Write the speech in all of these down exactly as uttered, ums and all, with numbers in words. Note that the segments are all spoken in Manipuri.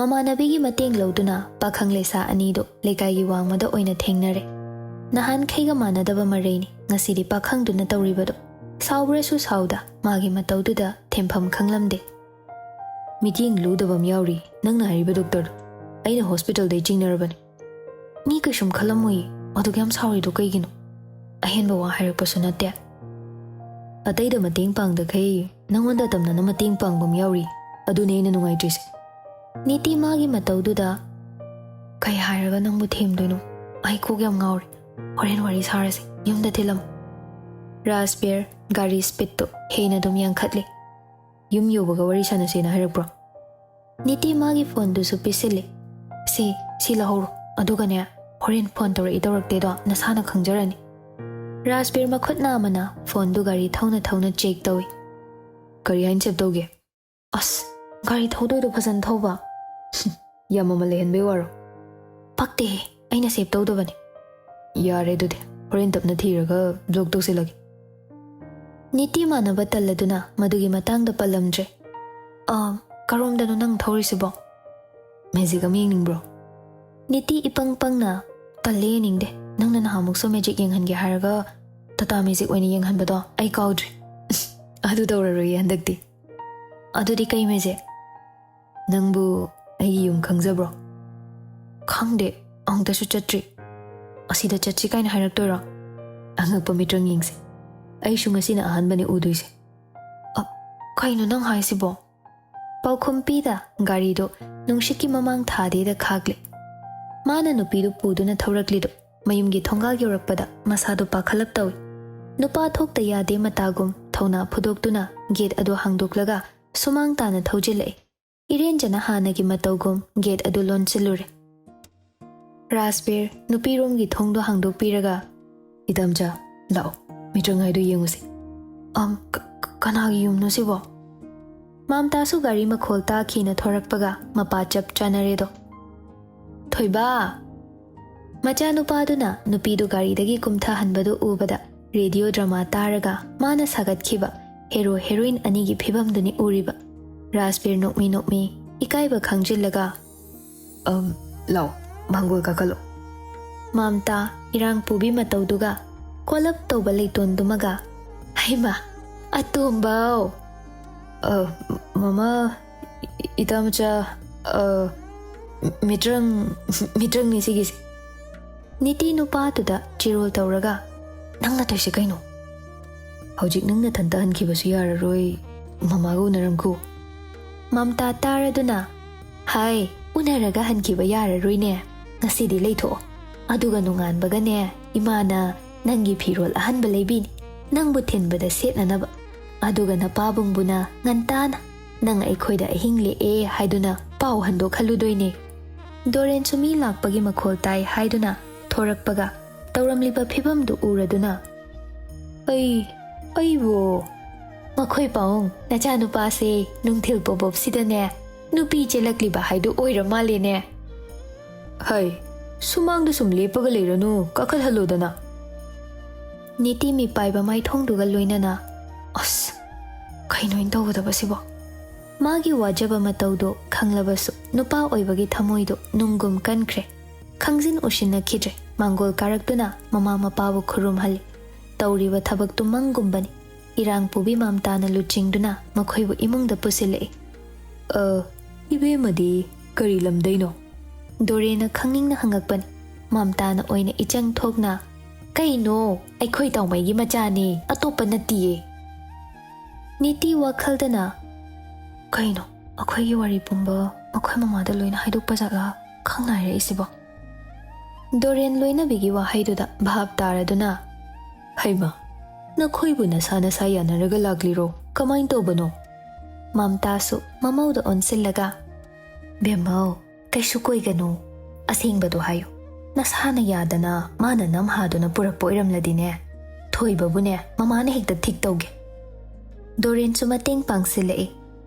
ꯃꯃꯥꯟꯅꯕꯤꯒꯤ ꯃꯇꯦꯡ ꯂꯧꯗꯨꯅ ꯄꯥꯈꯪ ꯂꯩꯁꯥ ꯑꯅꯤꯗꯨ ꯂꯩꯀꯥꯏꯒꯤ ꯋꯥꯡꯃꯗ ꯑꯣꯏꯅ ꯊꯦꯡꯅꯔꯦ꯫ ꯅꯍꯥꯟꯈꯩꯒ ꯃꯥꯟꯅꯗꯕ ꯃꯔꯩꯅꯤ ꯉꯁꯤꯗꯤ ꯄꯥꯈꯪꯗꯨꯅ ꯇꯧꯔꯤꯕꯗꯨ꯫ ꯁꯥꯎꯕ꯭ꯔꯁꯨ ꯁꯥꯎꯗ, ꯃꯥꯒꯤ ꯃꯇꯧꯗꯨꯗ ꯊꯦꯝꯐꯝ ꯈꯪꯂꯝꯗꯦ꯫ "ꯃꯤꯠꯌꯦꯡ ꯂꯨꯗꯕ ꯑꯃ ꯌꯥꯎꯔꯤ, ꯅꯪꯅ ꯍꯥꯏꯔꯤꯕ ꯗꯣꯛꯇꯔꯗꯣ꯫ ꯑꯩꯅ ꯍꯣꯁꯄꯤꯇꯥꯜꯗꯩ ꯆꯤꯡꯅꯔꯕꯅꯤ꯫ ꯃꯤ ꯀꯩꯁꯨꯝ ꯈꯜꯂꯝꯃꯣꯏꯌꯦ, ꯑꯗꯨꯛ ꯌꯥꯝ ꯁꯥꯎꯔꯤꯗꯣ ꯀꯩꯒꯤꯅꯣ? ꯑꯍꯦꯟꯕ ꯋꯥ ꯍꯥꯏꯔꯛꯄꯁꯨ ꯅꯠꯇꯦ꯫ ꯑꯇꯩꯗ ꯃꯇꯦꯡ ꯄꯥꯡꯗꯈꯩ ꯅꯪꯉꯣꯟꯗ ꯑꯇꯝꯅꯅ ꯃꯇꯦꯡ ꯄꯥꯡꯕ ꯑꯃ ꯌꯥꯎꯔꯤ, ꯑꯗꯨꯅꯦ ꯑꯩꯅ ꯅꯨꯡꯉꯥꯏꯇ꯭ꯔꯤꯁꯦ꯫" ꯅꯤꯇꯤ ꯃꯥꯒꯤ ꯃꯇꯧꯗꯨꯗ, "ꯀꯩ ꯍꯥꯏꯔꯒ ꯅꯪꯕꯨ ꯊꯦꯝꯗꯣꯏꯅꯣ? ꯑꯩ ꯀꯣꯛ ꯌꯥꯝ ꯉꯥꯎꯔꯦ꯫ ꯍꯣꯔꯦꯟ ꯋꯥꯔꯤ ꯁꯥꯔꯁꯦ, ꯌꯨꯝꯗ ꯊꯤꯜꯂꯝꯃꯨ꯫" ꯔꯥꯖꯕꯤꯔ ꯒꯥꯔꯤ ꯁ꯭ꯄꯤꯠꯇꯨ ꯍꯦꯟꯅ ꯑꯗꯨꯝ ꯌꯥꯡꯈꯠꯂꯦ꯫ "ꯌꯨꯝ ꯌꯧꯕꯒ ꯋꯥꯔꯤ ꯁꯥꯟꯅꯁꯦꯅ ꯍꯥꯏꯔꯛꯄ꯭ꯔꯣ?" ꯅꯤꯇꯤ ꯃꯥꯒꯤ ꯐꯣꯟꯗꯨꯁꯨ ꯄꯤꯁꯤꯜꯂꯦ꯫ "ꯁꯤ, ꯁꯤ ꯂꯧꯍꯧꯔꯣ, ꯑꯗꯨꯒꯅꯦ, ꯍꯣꯔꯦꯟ ꯐꯣꯟ ꯇꯧꯔꯛꯏ ꯇꯧꯔꯛꯇꯦꯗꯣ ꯅꯁꯥꯅ ꯈꯪꯖꯔꯅꯤ꯫" ꯔꯥꯖꯕꯤꯔ ꯃꯈꯨꯠ ꯅꯥꯝꯃꯅ ꯐꯣꯟꯗꯨ ꯒꯥꯔꯤ ꯊꯧꯅ ꯊꯧꯅ ꯆꯦꯛ ꯇꯧꯏ꯫ "ꯀꯔꯤ ꯍꯥꯏꯅ ꯁꯦꯞ ꯇꯧꯒꯦ?" "ꯑꯁ, ꯒꯥꯔꯤ ꯊꯧꯗꯣꯏꯗꯣ ꯐꯖꯅ ꯊꯧꯕ꯫" "ꯌꯥꯝ ꯃꯃꯜ ꯂꯩꯍꯟꯕꯩ ꯋꯥꯔꯣ?" "ꯄꯛꯇꯦꯍꯦ, ꯑꯩꯅ ꯁꯦꯞ ꯇꯧꯗꯕꯅꯤ꯫" "ꯌꯥꯔꯦ ꯑꯗꯨꯗꯤ, ꯍꯣꯔꯦꯟ ꯇꯞꯅ ꯊꯤꯔꯒ ꯕ꯭ꯂꯣꯛ ꯇꯧꯁꯤꯜꯂꯒꯦ꯫" ꯅꯤꯇꯤ ꯃꯥꯟꯅꯕ ꯇꯜꯂꯗꯨꯅ ꯃꯗꯨꯒꯤ ꯃꯇꯥꯡꯗ ꯄꯜꯂꯝꯗ꯭ꯔꯦ꯫ "ꯑ, ꯀꯔꯣꯝꯗꯅꯣ ꯅꯪ ꯊꯧꯔꯤꯁꯤꯕꯣ?" "ꯃꯦꯖꯤꯛ ꯑꯃ ꯌꯦꯡꯅꯤꯡꯕ꯭ꯔꯣ?" ꯅꯤꯇꯤ ꯏꯄꯪ ꯄꯪꯅ, "ꯇꯜꯂꯦ, ꯌꯦꯡꯅꯤꯡꯗꯦ꯫ ꯅꯪꯅ ꯅꯍꯥꯟꯃꯨꯛꯁꯨ ꯃꯦꯖꯤꯛ ꯌꯦꯡꯍꯟꯒꯦ ꯍꯥꯏꯔꯒ ꯇꯥꯇꯥ ꯃꯦꯖꯤꯛ ꯑꯣꯏꯅ ꯌꯦꯡꯍꯟꯕꯗꯣ ꯑꯩ ꯀꯥꯎꯗ꯭ꯔꯤ꯫" "ꯑꯗꯨ ꯇꯧꯔꯔꯣꯏꯌꯦ ꯍꯟꯗꯛꯇꯤ꯫" "ꯑꯗꯨꯗꯤ ꯀꯩ ꯃꯦꯖꯤꯛ?" "ꯅꯪꯕꯨ ꯑꯩꯒꯤ ꯌꯨꯝ ꯈꯪꯖꯕ꯭ꯔꯣ?" "ꯈꯪꯗꯦ, ꯑꯃꯨꯛꯇꯁꯨ ꯆꯠꯇ꯭ꯔꯤ꯫" "ꯑꯁꯤꯗ ꯆꯠꯁꯤ ꯀꯥꯏꯅ ꯍꯥꯏꯔꯛꯇꯣꯏꯔꯣ?" "ꯑꯉꯛꯄ ꯃꯤꯇ꯭ꯔꯪ ꯌꯦꯡꯁꯤ꯫ ꯑꯩꯁꯨ ꯉꯁꯤꯅ ꯑꯍꯥꯟꯕꯅꯤ ꯎꯗꯣꯏꯁꯦ꯫" "ꯑ, ꯀꯩꯅꯣ ꯅꯪ ꯍꯥꯏꯁꯤꯕꯣ?" ꯄꯥꯎꯈꯨꯝ ꯄꯤꯗ ꯒꯥꯔꯤꯗꯨ ꯅꯨꯡꯁꯤꯠꯀꯤ ꯃꯃꯥꯡ ꯊꯥꯗꯦꯗ ꯈꯥꯛꯂꯦ꯫ ꯃꯥꯅ ꯅꯨꯄꯤꯗꯨ ꯄꯨꯗꯨꯅ ꯊꯧꯔꯛꯂꯤꯗꯨ ꯃꯌꯨꯝꯒꯤ ꯊꯣꯡꯒꯥꯜ ꯌꯧꯔꯛꯄꯗ ꯃꯁꯥꯗꯨ ꯄꯥꯈꯠꯂꯞ ꯇꯧꯏ꯫ ꯅꯨꯄꯥ ꯊꯣꯛꯇ ꯌꯥꯗꯦ ꯃꯇꯥꯒꯨꯝ ꯊꯧꯅꯥ ꯐꯨꯗꯣꯛꯇꯨꯅ ꯒꯦꯠ ꯑꯗꯨ ꯍꯥꯡꯗꯣꯛꯂꯒ ꯁꯨꯃꯥꯡ ꯇꯥꯅ ꯊꯧꯖꯤꯜꯂꯛꯏ꯫ ꯏꯔꯦꯟꯖꯅ ꯍꯥꯟꯅꯒꯤ ꯃꯇꯧꯒꯨꯝ ꯒꯦꯠ ꯑꯗꯨ ꯂꯣꯟꯁꯤꯜꯂꯨꯔꯦ꯫ ꯔꯥꯖꯕꯤꯔ ꯅꯨꯄꯤꯔꯣꯝꯒꯤ ꯊꯣꯡꯗꯣ ꯍꯥꯡꯗꯣꯛꯄꯤꯔꯒ, "ꯏꯗꯝꯆꯥ, ꯂꯥꯛꯑꯣ, ꯃꯤꯇ꯭ꯔꯪ ꯍꯥꯏꯗꯣ ꯌꯦꯡꯉꯨꯁꯤ꯫" "ꯑꯝ, ꯀ-, ꯀ-, ꯀꯅꯥꯒꯤ ꯌꯨꯝꯅꯣ ꯁꯤꯕꯣ?" ꯃꯥꯝꯇꯥꯁꯨ ꯒꯥꯔꯤ ꯃꯈꯣꯜ ꯇꯥꯈꯤꯅ ꯊꯣꯔꯛꯄꯒ ꯃꯄꯥ ꯆꯞ ꯆꯥꯅꯔꯦꯗꯣ꯫ "ꯊꯣꯏꯕ!" ꯃꯆꯥꯅꯨꯄꯥꯗꯨꯅ ꯅꯨꯄꯤꯗꯨ ꯒꯥꯔꯤꯗꯒꯤ ꯀꯨꯝꯊꯍꯟꯕꯗꯨ ꯎꯕꯗ ꯔꯦꯗꯤꯑꯣ ꯗ꯭ꯔꯃꯥ ꯇꯥꯔꯒ ꯃꯥꯅ ꯁꯥꯒꯠꯈꯤꯕ ꯍꯦꯔꯣ ꯍꯦꯔꯣꯏꯟ ꯑꯅꯤꯒꯤ ꯐꯤꯕꯝꯗꯨꯅꯤ ꯎꯔꯤꯕ꯫ ꯔꯥꯖꯕꯤꯔ ꯅꯣꯛꯃꯤ ꯅꯣꯛꯃꯤ, ꯏꯀꯥꯏꯕ ꯈꯪꯖꯤꯜꯂꯒ, "ꯑꯝ, ꯂꯥꯎ, ꯃꯥꯡꯒꯣꯜ ꯀꯥꯈꯠꯂꯣ꯫" ꯃꯝꯇꯥ ꯏꯔꯥꯡ ꯄꯨꯕꯤ ꯃꯇꯧꯗꯨꯒ ꯀꯣꯂꯞ ꯇꯧꯕ ꯂꯩꯇꯣꯟꯗꯨꯃꯒ, "ꯍꯩꯃꯥ, ꯑꯇꯣꯝꯕꯧ!" "ꯑ, ꯃꯃꯥ, ꯏ-, ꯏꯇꯥ ꯃꯆꯥ, ꯑ, ꯃꯤꯇ꯭ꯔꯪ, ꯃꯤꯇ꯭ꯔꯪꯅꯤ ꯁꯤꯒꯤꯁꯦ꯫" ꯅꯤꯇꯤ ꯅꯨꯄꯥꯗꯨꯗ ꯆꯤꯔꯣꯜ ꯇꯧꯔꯒ, "ꯅꯪꯅ ꯇꯧꯏꯁꯦ ꯀꯩꯅꯣ? ꯍꯧꯖꯤꯛ ꯅꯪ ꯅꯊꯟꯇ ꯍꯟꯈꯤꯕꯁꯨ ꯌꯥꯔꯔꯣꯏ, ꯃꯃꯥꯒ ꯎꯅꯔꯝꯈꯣ꯫" ꯃꯝꯇꯥ ꯇꯥꯔꯗꯨꯅ, "ꯍꯥꯏ, ꯎꯅꯔꯒ ꯍꯟꯈꯤꯕ ꯌꯥꯔꯔꯣꯏꯅꯦ꯫ ꯉꯁꯤꯗꯤ ꯂꯩꯊꯣꯛꯑꯣ꯫ ꯑꯗꯨꯒ ꯅꯣꯡꯉꯥꯟꯕꯒꯅꯦ, ꯏꯃꯥꯅ ꯅꯪꯒꯤ ꯐꯤꯔꯣꯜ ꯑꯍꯟꯕ ꯂꯩꯕꯤꯅꯤ, ꯅꯪꯕꯨ ꯊꯤꯟꯕꯗ ꯁꯦꯠꯅꯅꯕ꯫ ꯑꯗꯨꯒ ꯅꯄꯥꯕꯨꯡꯕꯨꯅ ꯉꯟꯇꯥꯅ ꯅꯪ ꯑꯩꯈꯣꯏꯗ ꯑꯍꯤꯡ ꯂꯦꯛꯑꯦ ꯍꯥꯏꯗꯨꯅ ꯄꯥꯎ ꯍꯟꯗꯣꯛꯍꯜꯂꯨꯗꯣꯏꯅꯦ꯫" ꯗꯣꯔꯦꯟꯁꯨ ꯃꯤ ꯂꯥꯛꯄꯒꯤ ꯃꯈꯣꯜ ꯇꯥꯏ ꯍꯥꯏꯗꯨꯅ ꯊꯣꯔꯛꯄꯒ, ꯇꯧꯔꯝꯂꯤꯕ ꯐꯤꯕꯝꯗꯨ ꯎꯔꯗꯨꯅ, "ꯑꯩ, ꯑꯩꯕꯨ? ꯃꯈꯣꯏ ꯄꯥꯎꯡ, ꯅꯆꯥꯅꯨꯄꯥꯁꯦ ꯅꯨꯡꯊꯤꯜ ꯄꯣꯕꯣꯞꯁꯤꯗꯅꯦ ꯅꯨꯄꯤ ꯆꯦꯜꯂꯛꯂꯤꯕ ꯍꯥꯏꯗꯨ ꯑꯣꯏꯔ ꯃꯥꯜꯂꯦꯅꯦ꯫ ꯍꯩ, ꯁꯨꯃꯥꯡꯗ ꯁꯨꯝ ꯂꯦꯞꯄꯒ ꯂꯩꯔꯅꯨ, ꯀꯥꯈꯠꯍꯜꯂꯣꯗꯅ꯫" ꯅꯤꯇꯤ ꯃꯤꯄꯥꯏꯕ ꯃꯥꯏꯊꯣꯡꯗꯨꯒ ꯂꯣꯏꯅꯅ, "ꯑꯁ, ꯀꯩꯅꯣ ꯑꯩꯅ ꯇꯧꯒꯗꯕꯁꯤꯕꯣ?" ꯃꯥꯒꯤ ꯋꯥꯖꯕ ꯃꯇꯧꯗꯣ ꯈꯪꯂꯕꯁꯨ ꯅꯨꯄꯥ ꯑꯣꯏꯕꯒꯤ ꯊꯃꯣꯏꯗꯣ ꯅꯨꯡꯒꯨꯝ ꯀꯟꯈ꯭ꯔꯦ꯫ ꯈꯪꯖꯤꯟ ꯎꯁꯤꯟꯅꯈꯤꯗ꯭ꯔꯦ꯫ ꯃꯥꯡꯒꯣꯜ ꯀꯥꯔꯛꯇꯨꯅ ꯃꯃꯥ ꯃꯄꯥꯕꯨ ꯈꯨꯔꯨꯝꯍꯜꯂꯤ꯫ ꯇꯧꯔꯤꯕ ꯊꯕꯛꯇꯨ ꯃꯪꯒꯨꯝꯕꯅꯤ꯫ ꯏꯔꯥꯡ ꯄꯨꯕꯤ ꯃꯝꯇꯥꯅ ꯂꯨꯆꯤꯡꯗꯨꯅ ꯃꯈꯣꯏꯕꯨ ꯏꯃꯨꯡꯗ ꯄꯨꯁꯤꯜꯂꯛꯏ꯫ "ꯑ, ꯏꯕꯦꯝꯃꯗꯤ ꯀꯔꯤ ꯂꯝꯗꯩꯅꯣ?" ꯗꯣꯔꯦꯟꯅ ꯈꯪꯅꯤꯡꯅ ꯍꯪꯉꯛꯄꯅꯤ꯫ ꯃꯝꯇꯥꯅ ꯑꯣꯏꯅ ꯏꯆꯪ ꯊꯣꯛꯅ, "ꯀꯩꯅꯣ, ꯑꯩꯈꯣꯏ ꯇꯥꯎꯃꯩꯒꯤ ꯃꯆꯥꯅꯦ, ꯑꯇꯣꯞꯄ ꯅꯠꯇꯤꯌꯦ꯫" ꯅꯤꯇꯤ ꯋꯥꯈꯜꯗꯅ, "ꯀꯩꯅꯣ, ꯑꯩꯈꯣꯏꯒꯤ ꯋꯥꯔꯤ ꯄꯨꯝꯕ ꯃꯈꯣꯏ ꯃꯃꯥꯗ ꯂꯣꯏꯅ ꯍꯥꯏꯗꯣꯛꯄ ꯖꯥꯠꯂꯥ ꯈꯪꯅ ꯍꯥꯏꯔꯛꯏꯁꯤꯕꯣ?" ꯗꯣꯔꯦꯟ ꯂꯣꯏꯅꯕꯤꯒꯤ ꯋꯥꯍꯩꯗꯨꯗ ꯚꯥꯞ ꯇꯥꯔꯗꯨꯅ, "ꯍꯩꯃ, ꯅꯈꯣꯏꯕꯨ ꯅꯁꯥ ꯅꯁꯥ ꯌꯥꯅꯔꯒ ꯂꯥꯛꯂꯤꯔꯣ? ꯀꯃꯥꯏꯅ ꯇꯧꯕꯅꯣ?" ꯃꯝꯇꯥꯁꯨ ꯃꯃꯧꯗ ꯑꯣꯟꯁꯤꯜꯂꯒ, "ꯕꯦꯝꯃꯧ, ꯀꯩꯁꯨ ꯀꯣꯏꯒꯅꯨ꯫ ꯑꯁꯦꯡꯕꯗꯣ ꯍꯥꯏꯌꯨ꯫ ꯅꯁꯥꯅ ꯌꯥꯗꯅ ꯃꯥꯅ ꯅꯝꯍꯥꯗꯨꯅ ꯄꯨꯔꯛꯄ ꯑꯣꯏꯔꯝꯂꯗꯤꯅꯦ, ꯊꯣꯏꯕꯕꯨꯅꯦ ꯃꯃꯥꯅ ꯍꯦꯛꯇ ꯊꯤꯛ ꯇꯧꯒꯦ꯫" ꯗꯣꯔꯦꯟꯁꯨ ꯃꯇꯦꯡ ꯄꯥꯡꯁꯤꯜꯂꯛꯏ꯫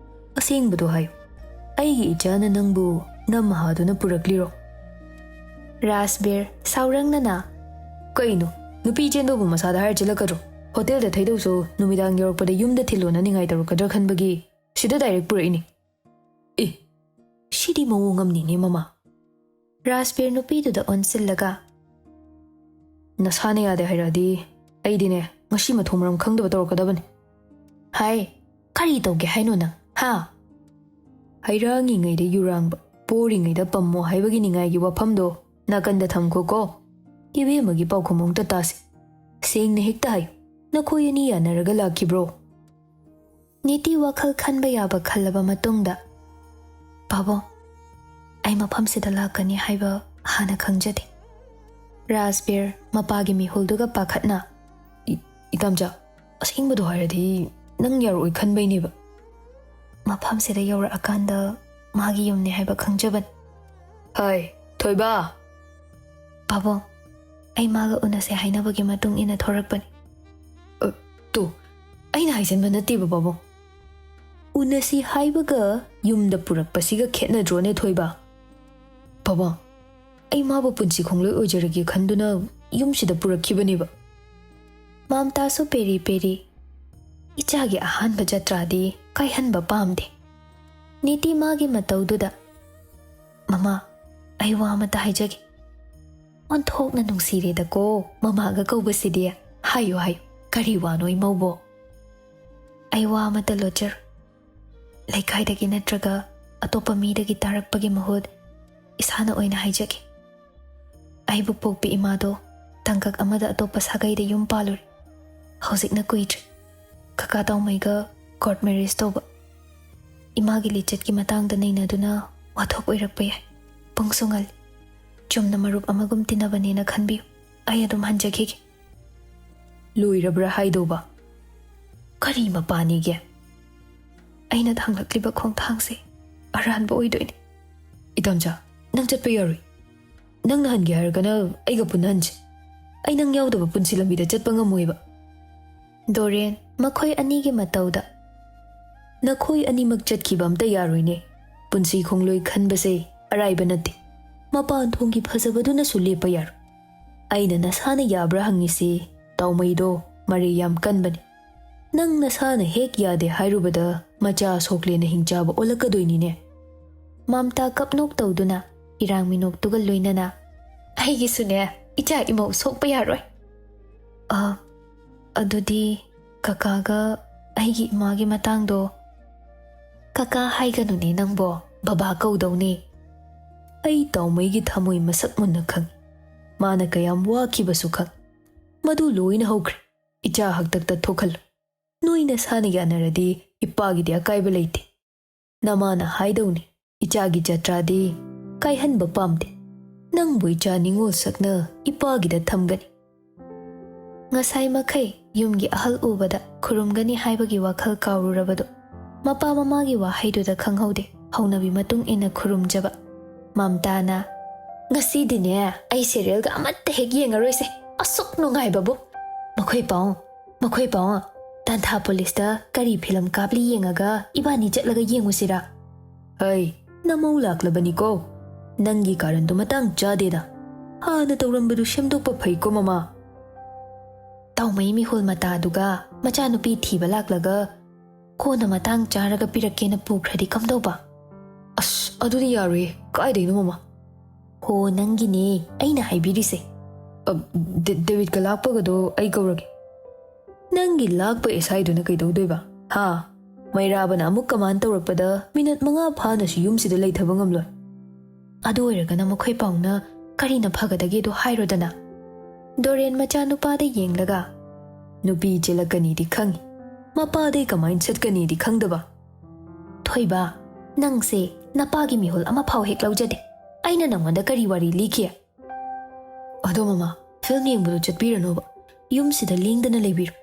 "ꯑꯁꯦꯡꯕꯗꯣ ꯍꯥꯏꯌꯨ꯫ ꯑꯩꯒꯤ ꯏꯆꯥꯅ ꯅꯪꯕꯨ ꯅꯝꯍꯥꯗꯨꯅ ꯄꯨꯔꯛꯂꯤꯔꯣ?" ꯔꯥꯖꯕꯤꯔ ꯁꯥꯎꯔꯪꯅꯅ, "ꯀꯩꯅꯣ, ꯅꯨꯄꯤ ꯆꯦꯟꯕꯕꯨ ꯃꯁꯥꯗ ꯍꯥꯏꯔ ꯆꯦꯜꯂꯛꯀꯗ꯭ꯔꯣ? ꯍꯣꯇꯦꯜꯗ ꯊꯩꯗꯧꯁꯨ ꯅꯨꯃꯤꯗꯥꯡ ꯌꯧꯔꯛꯄꯗ ꯌꯨꯝꯗ ꯊꯤꯜꯂꯣꯅ ꯅꯤꯡꯉꯥꯏ ꯇꯧꯔꯛꯀꯗ꯭ꯔꯥ ꯈꯟꯕꯒꯤ ꯁꯤꯗ ꯗꯥꯏꯔꯦꯛ ꯄꯨꯔꯛꯏꯅꯤ꯫" "ꯑꯦ, ꯁꯤꯗꯤ ꯃꯑꯣꯡ ꯑꯃꯅꯤꯅꯦ ꯃꯃꯥ꯫ ꯔꯥꯖꯕꯤꯔ ꯅꯨꯄꯤꯗꯨꯗ ꯑꯣꯟꯁꯤꯜꯂꯒ, "ꯅꯁꯥꯅ ꯌꯥꯗꯦ ꯍꯥꯏꯔꯛꯑꯗꯤ ꯑꯩꯗꯤꯅꯦ ꯉꯁꯤ ꯃꯊꯣꯡ ꯃꯔꯝ ꯈꯪꯗꯕ ꯇꯧꯔꯛꯀꯗꯕꯅꯤ꯫ ꯍꯥꯏ, ꯀꯔꯤ ꯇꯧꯒꯦ ꯍꯥꯏꯅꯣ ꯅꯪ, ꯍꯥ?" ꯍꯩꯔꯥꯡꯉꯤꯉꯩꯗ ꯌꯨꯔꯥꯡꯕ, ꯄꯣꯔꯤꯉꯩꯗ ꯄꯝꯃꯣ ꯍꯥꯏꯕꯒꯤ ꯅꯤꯡꯉꯥꯏꯒꯤ ꯋꯥꯐꯝꯗꯣ ꯅꯥꯀꯟꯗ ꯊꯝꯈꯣꯀꯣ꯫ ꯏꯕꯦꯝꯃꯒꯤ ꯄꯥꯎꯈꯨꯝ ꯑꯃꯨꯛꯇ ꯇꯥꯁꯤ꯫ ꯁꯦꯡꯅ ꯍꯦꯛꯇ ꯍꯥꯏꯌꯨ, ꯅꯈꯣꯏ ꯑꯅꯤ ꯌꯥꯅꯔꯒ ꯂꯥꯛꯈꯤꯕ꯭ꯔꯣ? ꯅꯤꯇꯤ ꯋꯥꯈꯜ ꯈꯟꯕ ꯌꯥꯕ ꯈꯜꯂꯕ ꯃꯇꯨꯡꯗ, "ꯄꯥꯕꯨꯡ, ꯑꯩ ꯃꯐꯝꯁꯤꯗ ꯂꯥꯛꯀꯅꯤ ꯍꯥꯏꯕ ꯍꯥꯟꯅ ꯈꯪꯖꯗꯦ꯫" ꯔꯥꯖꯕꯤꯔ ꯃꯄꯥꯒꯤ ꯃꯤꯍꯨꯜꯗꯨꯒ ꯄꯥꯈꯠꯅ, "ꯏ-, ꯏꯇꯥꯝꯆꯥ, ꯑꯁꯦꯡꯕꯗꯣ ꯍꯥꯏꯔꯗꯤ ꯅꯪ ꯌꯥꯔꯛꯑꯣꯏ ꯈꯟꯕꯩꯅꯦꯕ꯫" "ꯃꯐꯝꯁꯤꯗ ꯌꯧꯔꯛꯑꯀꯥꯟꯗ ꯃꯥꯒꯤ ꯌꯨꯝꯅꯦ ꯍꯥꯏꯕ ꯈꯪꯖꯕꯅꯤ꯫" "ꯍꯥꯏ, ꯊꯣꯏꯕ!" "ꯄꯥꯕꯨꯡ, ꯑꯩ ꯃꯥꯒ ꯎꯅꯁꯦ ꯍꯥꯏꯅꯕꯒꯤ ꯃꯇꯨꯡ ꯏꯟꯅ ꯊꯣꯔꯛꯄꯅꯤ꯫" "ꯑ, ꯇꯨ, ꯑꯩꯅ ꯍꯥꯏꯖꯟꯕ ꯅꯠꯇꯦꯕ, ꯄꯥꯕꯨꯡ꯫ ꯎꯅꯁꯤ ꯍꯥꯏꯕꯒ ꯌꯨꯝꯗ ꯄꯨꯔꯛꯄꯁꯤꯒ ꯈꯦꯠꯅꯗ꯭ꯔꯣꯅꯦ, ꯊꯣꯏꯕ?" "ꯄꯥꯕꯨꯡ, ꯑꯩ ꯃꯥꯕꯨ ꯄꯨꯟꯁꯤ ꯈꯣꯡꯂꯣꯏ ꯑꯣꯏꯖꯔꯒꯦ ꯈꯟꯗꯨꯅ ꯌꯨꯝꯁꯤꯗ ꯄꯨꯔꯛꯈꯤꯕꯅꯦꯕ꯫" ꯃꯝꯇꯥꯁꯨ ꯄꯦꯔꯤ ꯄꯦꯔꯤ꯫ ꯏꯆꯥꯒꯤ ꯑꯍꯥꯟꯕ ꯖꯇ꯭ꯔꯥꯗꯤ ꯀꯥꯏꯍꯟꯕ ꯄꯥꯝꯗꯦ꯫ ꯅꯤꯇꯤ ꯃꯥꯒꯤ ꯃꯇꯧꯗꯨꯗ, "ꯃꯃꯥ, ꯑꯩ ꯋꯥ ꯑꯃꯇ ꯍꯥꯏꯖꯒꯦ꯫ ꯑꯣꯟꯊꯣꯛꯅ ꯅꯨꯡꯁꯤꯔꯦꯗꯀꯣ ꯃꯃꯥꯒ ꯀꯧꯕꯁꯤꯗꯤ꯫ ꯍꯥꯏꯌꯨ, ꯍꯥꯏꯌꯨ, ꯀꯔꯤ ꯋꯥꯅꯣ ꯏꯃꯧꯕꯣ?" "ꯑꯩ ꯋꯥ ꯑꯃꯇ ꯂꯣꯠꯆꯔꯣꯏ꯫ ꯂꯩꯀꯥꯏꯗꯒꯤ ꯅꯠꯇ꯭ꯔꯒ ꯑꯇꯣꯞꯄ ꯃꯤꯗꯒꯤ ꯇꯥꯔꯛꯄꯒꯤ ꯃꯍꯨꯠ ꯏꯁꯥꯅ ꯑꯣꯏꯅ ꯍꯥꯏꯖꯒꯦ꯫ ꯑꯩꯕꯨ ꯄꯣꯛꯄꯤ ꯏꯃꯥꯗꯣ ꯇꯥꯡꯀꯛ ꯑꯃꯗ ꯑꯇꯣꯞꯄ ꯁꯥꯒꯩꯗ ꯌꯨꯝ ꯄꯥꯜꯂꯨꯔꯦ꯫ ꯍꯧꯖꯤꯛꯅ ꯀꯨꯏꯗ꯭ꯔꯤ꯫ ꯀꯀꯥ ꯇꯥꯎꯃꯩꯒ ꯀꯣꯔꯠ ꯃꯦꯔꯤꯖ ꯇꯧꯕ꯫ ꯏꯃꯥꯒꯤ ꯂꯤꯆꯠꯀꯤ ꯃꯇꯥꯡꯗ ꯅꯩꯅꯗꯨꯅ ꯋꯥꯊꯣꯛ ꯑꯣꯏꯔꯛꯄ ꯌꯥꯏ꯫ ꯄꯨꯡꯁꯨ ꯉꯜꯂꯤ꯫ ꯆꯨꯝꯅ ꯃꯔꯨꯞ ꯑꯃꯒꯨꯝ ꯇꯤꯟꯅꯕꯅꯦꯅ ꯈꯟꯕꯤꯌꯨ꯫ ꯑꯩ ꯑꯗꯨꯝ ꯍꯟꯖꯈꯤꯒꯦ꯫" "ꯂꯣꯏꯔꯕ꯭ꯔꯥ ꯍꯥꯏꯗꯧꯕ? ꯀꯔꯤ ꯃꯄꯥꯅꯤꯒꯦ?" "ꯑꯩꯅ ꯊꯥꯡꯂꯛꯂꯤꯕ ꯈꯣꯡꯊꯥꯡꯁꯦ ꯑꯔꯥꯟꯕ ꯑꯣꯏꯗꯣꯏꯅꯤ꯫" "ꯏꯇꯥꯝꯆꯥ, ꯅꯪ ꯆꯠꯄ ꯌꯥꯔꯣꯏ꯫ ꯅꯪꯅ ꯍꯟꯒꯦ ꯍꯥꯏꯔꯒꯅ ꯑꯩꯒ ꯄꯨꯟꯅ ꯍꯟꯁꯤ꯫ ꯑꯩ ꯅꯪ ꯌꯥꯎꯗꯕ ꯄꯨꯟꯁꯤ ꯂꯝꯕꯤꯗ ꯆꯠꯄ ꯉꯝꯃꯣꯏꯕ꯫" ꯗꯣꯔꯦꯟ, ꯃꯈꯣꯏ ꯑꯅꯤꯒꯤ ꯃꯇꯧꯗ, "ꯅꯈꯣꯏ ꯑꯅꯤꯃꯛ ꯆꯠꯈꯤꯕ ꯑꯝꯇ ꯌꯥꯔꯣꯏꯅꯦ꯫ ꯄꯨꯟꯁꯤ ꯈꯣꯡꯂꯣꯏ ꯈꯟꯕꯁꯦ ꯑꯔꯥꯏꯕ ꯅꯠꯇꯦ꯫ ꯃꯄꯥꯟ ꯊꯣꯡꯒꯤ ꯐꯖꯕꯗꯨꯅꯁꯨ ꯂꯦꯞꯄ ꯌꯥꯔꯣꯏ꯫ ꯑꯩꯅ ꯅꯁꯥꯅ ꯌꯥꯕ꯭ꯔꯥ ꯍꯪꯉꯤꯁꯤ, ꯇꯥꯎꯃꯩꯗꯣ ꯃꯔꯩ ꯌꯥꯝ ꯀꯟꯕꯅꯤ꯫ ꯅꯪ ꯅꯁꯥꯅ ꯍꯦꯛ ꯌꯥꯗꯦ ꯍꯥꯏꯔꯨꯕꯗ ꯃꯆꯥ ꯁꯣꯛꯂꯦꯅ ꯍꯤꯡꯆꯥꯕ ꯑꯣꯜꯂꯛꯀꯗꯣꯏꯅꯤꯅꯦ꯫" ꯃꯝꯇꯥ ꯀꯞꯅꯣꯛ ꯇꯧꯗꯨꯅ ꯏꯔꯥꯡ ꯃꯤꯅꯣꯛꯇꯨꯒ ꯂꯣꯏꯅꯅ, "ꯑꯩꯒꯤꯁꯨꯅꯦ, ꯏꯆꯥ ꯏꯃꯧ ꯁꯣꯛꯄ ꯌꯥꯔꯣꯏ꯫ ꯑ, ꯑꯗꯨꯗꯤ ꯀꯀꯥꯒ ꯑꯩꯒꯤ ꯏꯃꯥꯒꯤ ꯃꯇꯥꯡꯗꯣ"꯫ "ꯀꯀꯥ ꯍꯥꯏꯒꯅꯨꯅꯦ ꯅꯪꯕꯣ, ꯕꯕꯥ ꯀꯧꯗꯧꯅꯦ꯫ ꯑꯩ ꯇꯥꯎꯃꯩꯒꯤ ꯊꯃꯣꯏ ꯃꯁꯛ ꯃꯨꯟꯅ ꯈꯪꯏ꯫ ꯃꯥꯅ ꯀꯌꯥꯝ ꯋꯥꯈꯤꯕꯁꯨ ꯈꯪꯏ꯫ ꯃꯗꯨ ꯂꯣꯏꯅ ꯍꯧꯈ꯭ꯔꯦ꯫ ꯏꯆꯥ ꯍꯥꯛꯇꯛꯇ ꯊꯣꯛꯍꯜꯂꯨ꯫ ꯅꯣꯏ ꯅꯁꯥꯅ ꯌꯥꯅꯔꯗꯤ ꯏꯄꯥꯒꯤꯗꯤ ꯑꯀꯥꯏꯕ ꯂꯩꯇꯦ꯫ ꯅꯃꯥꯅ ꯍꯥꯏꯗꯧꯅꯤ, ꯏꯆꯥꯒꯤ ꯖꯇ꯭ꯔꯥꯗꯤ ꯀꯥꯏꯍꯟꯕ ꯄꯥꯝꯗꯦ꯫ ꯅꯪꯕꯨ ꯏꯆꯥ ꯅꯤꯉꯣꯜ ꯁꯛꯅ ꯏꯄꯥꯒꯤꯗ ꯊꯝꯒꯅꯤ"꯫ ꯉꯁꯥꯏ ꯃꯈꯩ ꯌꯨꯝꯒꯤ ꯑꯍꯜ ꯎꯕꯗ ꯈꯨꯔꯨꯝꯒꯅꯤ ꯍꯥꯏꯕꯒꯤ ꯋꯥꯈꯜ ꯀꯥꯎꯔꯨꯔꯕꯗꯨ ꯃꯄꯥ ꯃꯃꯥꯒꯤ ꯋꯥꯍꯩꯗꯨꯗ ꯈꯪꯍꯧꯗꯦ꯫ ꯍꯧꯅꯕꯤ ꯃꯇꯨꯡ ꯏꯟꯅ ꯈꯨꯔꯨꯝꯖꯕ꯫ ꯃꯝꯇꯥꯅ, "ꯉꯁꯤꯗꯤꯅꯦ, ꯑꯩ ꯁꯦꯔꯤꯌꯦꯜꯒ ꯑꯃꯠꯇ ꯍꯦꯛ ꯌꯦꯡꯉꯔꯣꯏꯁꯦ꯫ ꯑꯁꯨꯛ ꯅꯨꯡꯉꯥꯏꯕꯕꯨ꯫ ꯃꯈꯣꯏ ꯄꯥꯎ, ꯃꯈꯣꯏ ꯄꯥꯎ, ꯇꯥꯟꯊꯥ ꯄꯨꯂꯤꯁꯇ ꯀꯔꯤ ꯐꯤꯂꯝ ꯀꯥꯞꯂꯤ ꯌꯦꯡꯉꯒ ꯏꯕꯥꯅꯤ ꯆꯠꯂꯒ ꯌꯦꯡꯉꯨꯁꯤꯔꯥ?" "ꯍꯩ, ꯅꯃꯧ ꯂꯥꯛꯂꯕꯅꯤꯀꯣ꯫ ꯅꯪꯒꯤ ꯀꯥꯔꯟꯗꯨ ꯃꯇꯥꯡ ꯆꯥꯗꯦꯗ꯫ ꯍꯥꯟꯅ ꯇꯧꯔꯝꯕꯗꯨ ꯁꯦꯝꯗꯣꯛꯄ ꯐꯩꯀꯣ, ꯃꯃꯥ"꯫ ꯇꯥꯎꯃꯩ ꯃꯤꯍꯨꯜ ꯃꯇꯥꯗꯨꯒ ꯃꯆꯥꯅꯨꯄꯤ ꯊꯤꯕ ꯂꯥꯛꯂꯒ "ꯀꯣꯟꯅ ꯃꯇꯥꯡ ꯆꯥꯔꯒ ꯄꯤꯔꯛꯀꯦꯅ" ꯄꯨꯈ꯭ꯔꯗꯤ ꯀꯝꯗꯧꯕ? "ꯑꯁ, ꯑꯗꯨꯗꯤ ꯌꯥꯔꯣꯏꯌꯦ꯫ ꯀꯥꯏꯗꯩꯅꯣ, ꯃꯃꯥ?" "ꯍꯣ, ꯅꯪꯒꯤꯅꯦ ꯑꯩꯅ ꯍꯥꯏꯕꯤꯔꯤꯁꯦ"꯫ "ꯑ, ꯗꯦ-, ꯗꯦꯕꯤꯠꯀ ꯂꯥꯛꯄꯒꯗꯣ ꯑꯩ ꯀꯧꯔꯒꯦ"꯫ "ꯅꯪꯒꯤ ꯂꯥꯛꯄ ꯑꯦꯁꯥꯏꯗꯨꯅ ꯀꯩꯗꯧꯗꯣꯏꯕ? ꯍꯥ? ꯃꯩꯔꯥꯕꯅ ꯑꯃꯨꯛ ꯀꯃꯥꯟ ꯇꯧꯔꯛꯄꯗ ꯃꯤꯅꯠ ꯃꯉꯥ ꯐꯥꯅꯁꯨ ꯌꯨꯝꯁꯤꯗ ꯂꯩꯊꯕ ꯉꯝꯂꯣꯏ"꯫ "ꯑꯗꯨ ꯑꯣꯏꯔꯒꯅ ꯃꯈꯣꯏ ꯄꯥꯎꯅ ꯀꯔꯤꯅ ꯐꯒꯗꯒꯦꯗꯣ ꯍꯥꯏꯔꯣꯗꯅ"꯫ ꯗꯣꯔꯦꯟ ꯃꯆꯥꯅꯨꯄꯥꯗ ꯌꯦꯡꯂꯒ, "ꯅꯨꯄꯤ ꯆꯦꯜꯂꯛꯀꯅꯤꯗꯤ ꯈꯪꯏ, ꯃꯄꯥꯗꯩ ꯀꯃꯥꯏꯅ ꯆꯠꯀꯅꯤꯗꯤ ꯈꯪꯗꯕ"꯫ "ꯊꯣꯏꯕ, ꯅꯪꯁꯦ ꯅꯄꯥꯒꯤ ꯃꯤꯍꯨꯜ ꯑꯃꯐꯥꯎ ꯍꯦꯛ ꯂꯧꯖꯗꯦ꯫ ꯑꯩꯅ ꯅꯪꯉꯣꯟꯗ ꯀꯔꯤ ꯋꯥꯔꯤ ꯂꯤꯈꯤ?" "ꯑꯗꯣ ꯃꯃꯥ, ꯐꯤꯜꯝ ꯌꯦꯡꯕꯗꯣ ꯆꯠꯄꯤꯔꯅꯣꯕ꯫ ꯌꯨꯝꯁꯤꯗ ꯂꯦꯡꯗꯅ ꯂꯩꯕꯤꯔꯣ꯫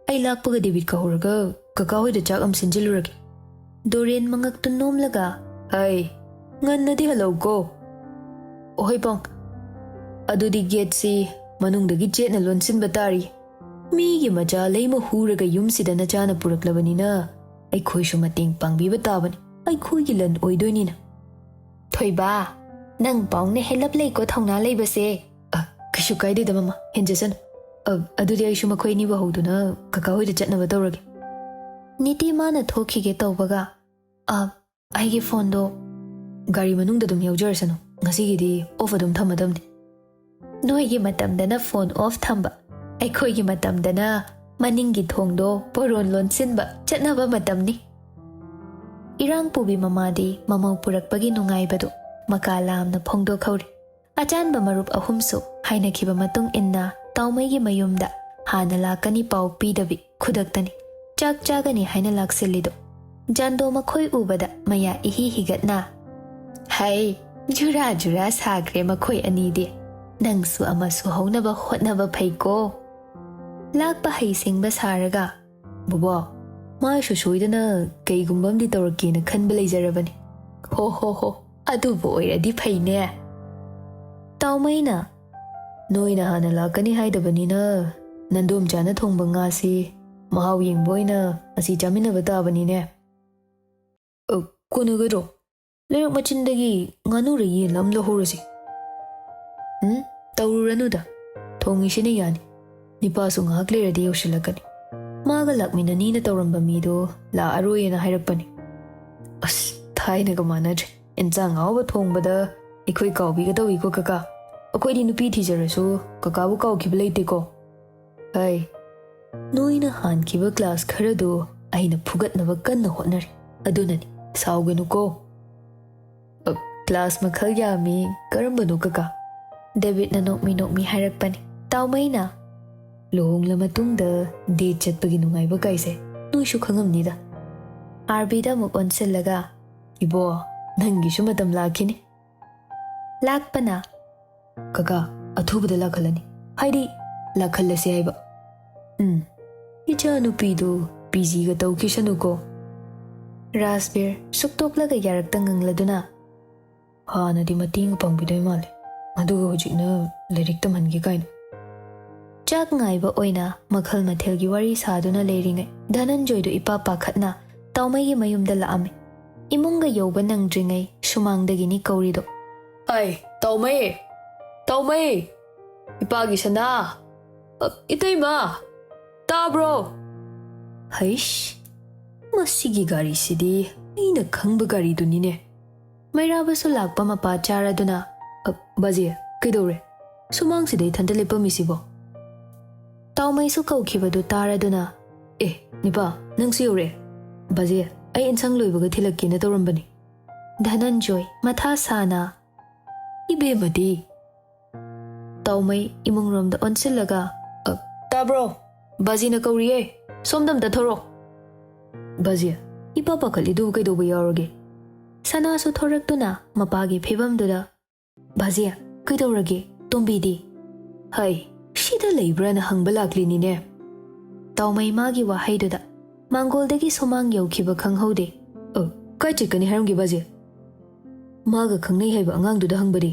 ꯑꯩ ꯂꯥꯛꯄꯒ ꯗꯦꯕꯤꯠ ꯀꯧꯍꯧꯔꯒ ꯀꯀꯥ ꯍꯣꯏꯗ ꯆꯥꯛ ꯑꯃ ꯁꯤꯟꯖꯤꯜꯂꯨꯔꯒꯦ"꯫ ꯗꯣꯔꯦꯟ ꯃꯉꯛꯇꯨ ꯅꯣꯝꯂꯒ, "ꯍꯩ, ꯉꯟꯅꯗꯤ ꯍꯜꯂꯛꯎꯀꯣ"꯫ "ꯑꯣꯍꯣꯏ ꯄꯥꯎ, ꯑꯗꯨꯗꯤ ꯒꯦꯠꯁꯤ ꯃꯅꯨꯡꯗꯒꯤ ꯆꯦꯠꯅ ꯂꯣꯟꯁꯤꯟꯕ ꯇꯥꯔꯤ꯫ ꯃꯤꯒꯤ ꯃꯆꯥ ꯂꯩꯃ ꯍꯨꯔꯒ ꯌꯨꯝꯁꯤꯗ ꯅꯆꯥꯅ ꯄꯨꯔꯛꯂꯕꯅꯤꯅ ꯑꯩꯈꯣꯏꯁꯨ ꯃꯇꯦꯡ ꯄꯥꯡꯕꯤꯕ ꯇꯥꯕꯅꯤ, ꯑꯩꯈꯣꯏꯒꯤ ꯂꯟ ꯑꯣꯏꯗꯣꯏꯅꯤꯅ"꯫ "ꯊꯣꯏꯕ, ꯅꯪ ꯄꯥꯎꯅ ꯍꯦꯜꯂꯞ ꯂꯩꯀꯣ ꯊꯧꯅꯥ ꯂꯩꯕꯁꯦ"꯫ "ꯑ, ꯀꯩꯁꯨ ꯀꯥꯏꯗꯦꯗ ꯃꯃꯥ, ꯍꯦꯟꯖꯁꯅꯨ꯫ ꯑ, ꯑꯗꯨꯗꯤ ꯑꯩꯁꯨ ꯃꯈꯣꯏ ꯑꯅꯤꯕꯨ ꯍꯧꯗꯨꯅ ꯀꯀꯥ ꯍꯣꯏꯗ ꯆꯠꯅꯕ ꯇꯧꯔꯒꯦ"꯫ ꯅꯤꯇꯤ ꯃꯥꯅ ꯊꯣꯛꯈꯤꯒꯦ ꯇꯧꯕꯒ, "ꯑ, ꯑꯩꯒꯤ ꯐꯣꯟꯗꯣ"꯫ ꯒꯥꯔꯤ ꯃꯅꯨꯡꯗ ꯑꯗꯨꯝ ꯌꯥꯎꯖꯔꯁꯅꯨ, ꯉꯁꯤꯒꯤꯗꯤ ꯑꯣꯐ ꯑꯗꯨꯝ ꯊꯝꯃꯗꯕꯅꯤ꯫ ꯅꯣꯏꯒꯤ ꯃꯇꯝꯗꯅ ꯐꯣꯟ ꯑꯣꯐ ꯊꯝꯕ, ꯑꯩꯈꯣꯏꯒꯤ ꯃꯇꯝꯗꯅ ꯃꯅꯤꯡꯒꯤ ꯊꯣꯡꯗꯣ ꯄꯣꯔꯣꯟ ꯂꯣꯟꯁꯤꯟꯕ ꯆꯠꯅꯕ ꯃꯇꯝꯅꯤ꯫ ꯏꯔꯥꯡ ꯄꯨꯕꯤ ꯃꯃꯥꯗꯤ ꯃꯃꯧ ꯄꯨꯔꯛꯄꯒꯤ ꯅꯨꯡꯉꯥꯏꯕꯗꯨ ꯃꯀꯥ ꯂꯥꯝꯅ ꯐꯣꯡꯗꯣꯛꯍꯧꯔꯤ꯫ ꯑꯆꯥꯟꯕ ꯃꯔꯨꯞ ꯑꯍꯨꯝꯁꯨ ꯍꯥꯏꯅꯈꯤꯕ ꯃꯇꯨꯡ ꯏꯟꯅ ꯇꯥꯎꯃꯩꯒꯤ ꯃꯌꯨꯝꯗ ꯍꯥꯟꯅ ꯂꯥꯛꯀꯅꯤ ꯄꯥꯎ ꯄꯤꯗꯕꯤ ꯈꯨꯗꯛꯇꯅꯤ ꯆꯥꯛ ꯆꯥꯒꯅꯤ ꯍꯥꯏꯅ ꯂꯥꯛꯁꯤꯜꯂꯤꯗꯣ꯫ ꯖꯥꯟꯗꯣ ꯃꯈꯣꯏ ꯎꯕꯗ ꯃꯌꯥ ꯏꯍꯤ ꯍꯤꯒꯠꯅ, "ꯍꯩ, ꯖꯨꯔꯥ ꯖꯨꯔꯥ ꯁꯥꯈ꯭ꯔꯦ ꯃꯈꯣꯏ ꯑꯅꯤꯗꯤ꯫ ꯅꯪꯁꯨ ꯑꯃ ꯁꯨꯍꯧꯅꯕ ꯍꯣꯠꯅꯕ ꯐꯩꯀꯣ?" ꯂꯥꯛꯄ ꯍꯩꯁꯤꯡꯕ ꯁꯥꯔꯒ, "ꯕꯣꯕꯣ, ꯃꯥꯁꯨ ꯁꯣꯏꯗꯅ ꯀꯩꯒꯨꯝꯕ ꯑꯃꯗꯤ ꯇꯧꯔꯛꯀꯦꯅ ꯈꯟꯕ ꯂꯩꯖꯔꯕꯅꯤ꯫ ꯍꯣ ꯍꯣ ꯍꯣ, ꯑꯗꯨꯕꯨ ꯑꯣꯏꯔꯗꯤ ꯐꯩꯅꯦ꯫" ꯇꯥꯎꯃꯩꯅ, "ꯅꯣꯏꯅ ꯍꯥꯟꯅ ꯂꯥꯛꯀꯅꯤ ꯍꯥꯏꯗꯕꯅꯤꯅ, ꯅꯟꯗꯣꯝꯆꯥꯅ ꯊꯣꯡꯕ ꯉꯥꯁꯤ ꯃꯍꯥꯎ ꯌꯦꯡꯕ ꯑꯣꯏꯅ ꯑꯁꯤ ꯆꯥꯃꯤꯟꯅꯕ ꯇꯥꯕꯅꯤꯅꯦ꯫ ꯑ, ꯀꯣꯟꯅꯒꯗ꯭ꯔꯣ? ꯂꯩꯔꯛ ꯃꯆꯤꯟꯗꯒꯤ ꯉꯥꯅꯨꯔ ꯌꯦꯟꯂ ꯑꯃ ꯂꯧꯍꯧꯔꯁꯤ꯫" "ꯎꯝ, ꯇꯧꯔꯨꯔꯅꯨꯗ꯫ ꯊꯣꯡꯉꯤꯁꯤꯅ ꯌꯥꯅꯤ꯫ ꯅꯤꯄꯥꯁꯨ ꯉꯥꯏꯍꯥꯛ ꯂꯩꯔꯗꯤ ꯌꯧꯁꯤꯜꯂꯛꯀꯅꯤ꯫ ꯃꯥꯒ ꯂꯥꯛꯃꯤꯟꯅꯅꯤꯅ ꯇꯧꯔꯝꯕ ꯃꯤꯗꯣ ꯂꯥꯛꯑꯔꯣꯏꯅ ꯍꯥꯏꯔꯛꯄꯅꯤ꯫" ꯑꯁ, ꯊꯥꯏꯅꯒ ꯃꯥꯟꯅꯗ꯭ꯔꯦ꯫ ꯏꯟꯁꯥꯡ ꯑꯍꯥꯎꯕ ꯊꯣꯡꯕꯗ ꯑꯩꯈꯣꯏ ꯀꯥꯎꯕꯤꯒꯗꯧꯏꯀꯣ ꯀꯀꯥ꯫ ꯑꯩꯈꯣꯏꯗꯤ ꯅꯨꯄꯤ ꯊꯤꯖꯔꯁꯨ ꯀꯀꯥꯕꯨ ꯀꯥꯎꯈꯤꯕ ꯂꯩꯇꯦꯀꯣ꯫ ꯍꯩ, ꯅꯣꯏꯅ ꯍꯥꯟꯈꯤꯕ ꯀ꯭ꯂꯥꯁ ꯈꯔꯗꯨ ꯑꯩꯅ ꯐꯨꯒꯠꯅꯕ ꯀꯟꯅ ꯍꯣꯠꯅꯔꯤ꯫ ꯑꯗꯨꯅꯅꯤ, ꯁꯥꯎꯒꯅꯨꯀꯣ꯫ "ꯑ, ꯀ꯭ꯂꯥꯁ ꯃꯈꯜ ꯌꯥꯝꯃꯤ, ꯀꯔꯝꯕꯅꯣ ꯀꯀꯥ?" ꯗꯦꯕꯤꯠꯅ ꯅꯣꯛꯃꯤ ꯅꯣꯛꯃꯤ ꯍꯥꯏꯔꯛꯄꯅꯤ꯫ ꯇꯥꯎꯃꯩꯅ, "ꯂꯨꯍꯣꯡꯂ ꯃꯇꯨꯡꯗ ꯗꯦꯠ ꯆꯠꯄꯒꯤ ꯅꯨꯡꯉꯥꯏꯕ ꯀꯥꯏꯁꯦ ꯅꯣꯏꯁꯨ ꯈꯪꯉꯝꯅꯤꯗ꯫" ꯑꯥꯔꯕꯤꯗ ꯑꯃꯨꯛ ꯑꯣꯟꯁꯤꯜꯂꯒ, "ꯏꯕꯣ, ꯅꯪꯒꯤꯁꯨ ꯃꯇꯝ ꯂꯥꯛꯈꯤꯅꯤ꯫" ꯂꯥꯛꯄꯅ, "ꯀꯀꯥ, ꯑꯊꯨꯕꯗ ꯂꯥꯛꯍꯜꯂꯅꯤ꯫ ꯍꯥꯏꯗꯤ, ꯂꯥꯛꯍꯜꯂꯁꯦ ꯍꯥꯏꯕ꯫" "ꯎꯝ, ꯏꯆꯥꯅꯨꯄꯤꯗꯨ ꯄꯤ ꯖꯤꯒ ꯇꯧꯈꯤꯁꯅꯨꯀꯣ꯫" ꯔꯥꯖꯕꯤꯔ ꯁꯨꯛꯇꯣꯛꯂꯒ ꯌꯥꯔꯛꯇ ꯉꯪꯂꯗꯨꯅ, "ꯍꯥꯟꯅꯗꯤ ꯃꯇꯦꯡ ꯄꯥꯡꯕꯤꯗꯣꯏ ꯃꯥꯜꯂꯦ, ꯑꯗꯨꯒ ꯍꯧꯖꯤꯛꯅ ꯂꯥꯏꯔꯤꯛ ꯇꯝꯍꯟꯒꯦ ꯀꯥꯏꯅ꯫" ꯆꯥꯛ ꯉꯥꯏꯕ ꯑꯣꯏꯅ ꯃꯈꯜ ꯃꯊꯦꯜꯒꯤ ꯋꯥꯔꯤ ꯁꯥꯗꯨꯅ ꯂꯩꯔꯤꯉꯩ ꯙꯅꯟꯖꯣꯏꯗꯨ ꯏꯄꯥ ꯄꯥꯈꯠꯅ ꯇꯥꯎꯃꯩꯒꯤ ꯃꯌꯨꯝꯗ ꯂꯥꯛꯑꯝꯃꯤ꯫ ꯏꯃꯨꯡꯒ ꯌꯧꯕ ꯅꯪꯗ꯭ꯔꯤꯉꯩ ꯁꯨꯃꯥꯡꯗꯒꯤꯅꯤ ꯀꯧꯔꯤꯗꯣ꯫ "ꯑꯩ, ꯇꯥꯎꯃꯩ! ꯇꯥꯎꯃꯩ! ꯏꯄꯥꯒꯤ ꯁꯅꯥ! ꯑ, ꯏꯇꯩꯃ! ꯇꯥꯕ꯭ꯔꯣ?" ꯍꯩꯁ, ꯃꯁꯤꯒꯤ ꯒꯥꯔꯤꯁꯤꯗꯤ ꯑꯩꯅ ꯈꯪꯕ ꯒꯥꯔꯤꯗꯨꯅꯤꯅꯦ꯫ ꯃꯩꯔꯥꯕꯁꯨ ꯂꯥꯛꯄ ꯃꯄꯥ ꯆꯥꯔꯗꯨꯅ, "ꯑ, ꯕꯥꯖꯤ, ꯀꯩꯗꯧꯔꯦ? ꯁꯨꯃꯥꯡꯁꯤꯗ ꯏꯊꯟꯇ ꯂꯦꯞꯄꯝꯃꯤꯁꯤꯕꯣ?" ꯇꯥꯎꯃꯩꯁꯨ ꯀꯧꯈꯤꯕꯗꯨ ꯇꯥꯔꯗꯨꯅ, "ꯑꯦ, ꯅꯤꯄꯥ, ꯅꯪꯁꯨ ꯌꯧꯔꯛꯑꯦ? ꯕꯥꯖꯤ, ꯑꯩ ꯏꯟꯁꯥꯡ ꯂꯣꯏꯕꯒ ꯊꯤꯜꯂꯛꯀꯦꯅ ꯇꯧꯔꯝꯕꯅꯤ꯫" ꯙꯅꯟꯖꯣꯏ ꯃꯊꯥ ꯁꯥꯅ, "ꯏꯕꯦꯝꯃꯗꯤ?" ꯇꯥꯎꯃꯩ ꯏꯃꯨꯡꯔꯣꯝꯗ ꯑꯣꯟꯁꯤꯜꯂꯒ, "ꯑ, ꯇꯥꯕ꯭ꯔꯣ? ꯕꯥꯖꯤꯅ ꯀꯧꯔꯤꯌꯦ꯫ ꯁꯣꯝꯗ ꯑꯝꯇ ꯊꯣꯔꯛꯑꯣ꯫" "ꯕꯥꯖꯤ, ꯏꯄꯥ ꯄꯥꯈꯠꯂꯤꯗꯨꯕꯨ ꯀꯩꯗꯧꯕ ꯌꯥꯎꯔꯒꯦ?" ꯁꯅꯥꯁꯨ ꯊꯣꯔꯛꯇꯨꯅ ꯃꯄꯥꯒꯤ ꯐꯤꯕꯝꯗꯨꯗ, "ꯕꯥꯖꯤ, ꯀꯩꯗꯧꯔꯒꯦ? ꯇꯣꯝꯕꯤꯗꯤ?" "ꯍꯩ, ꯁꯤꯗ ꯂꯩꯕ꯭ꯔꯥꯅ ꯍꯪꯕ ꯂꯥꯛꯂꯤꯅꯤꯅꯦ꯫" ꯇꯥꯎꯃꯩ ꯃꯥꯒꯤ ꯋꯥꯍꯩꯗꯨꯗ ꯃꯥꯡꯒꯣꯜꯗꯒꯤ ꯁꯨꯃꯥꯡ ꯌꯧꯈꯤꯕ ꯈꯪꯍꯧꯗꯦ꯫ "ꯑ, ꯀꯥꯏ ꯆꯠꯀꯅꯤ ꯍꯥꯏꯔꯝꯒꯦ ꯕꯥꯖꯤ?" "ꯃꯥꯒ ꯈꯪꯅꯩ ꯍꯥꯏꯕ ꯑꯉꯥꯡꯗꯨꯗ ꯍꯪꯕꯅꯤ꯫"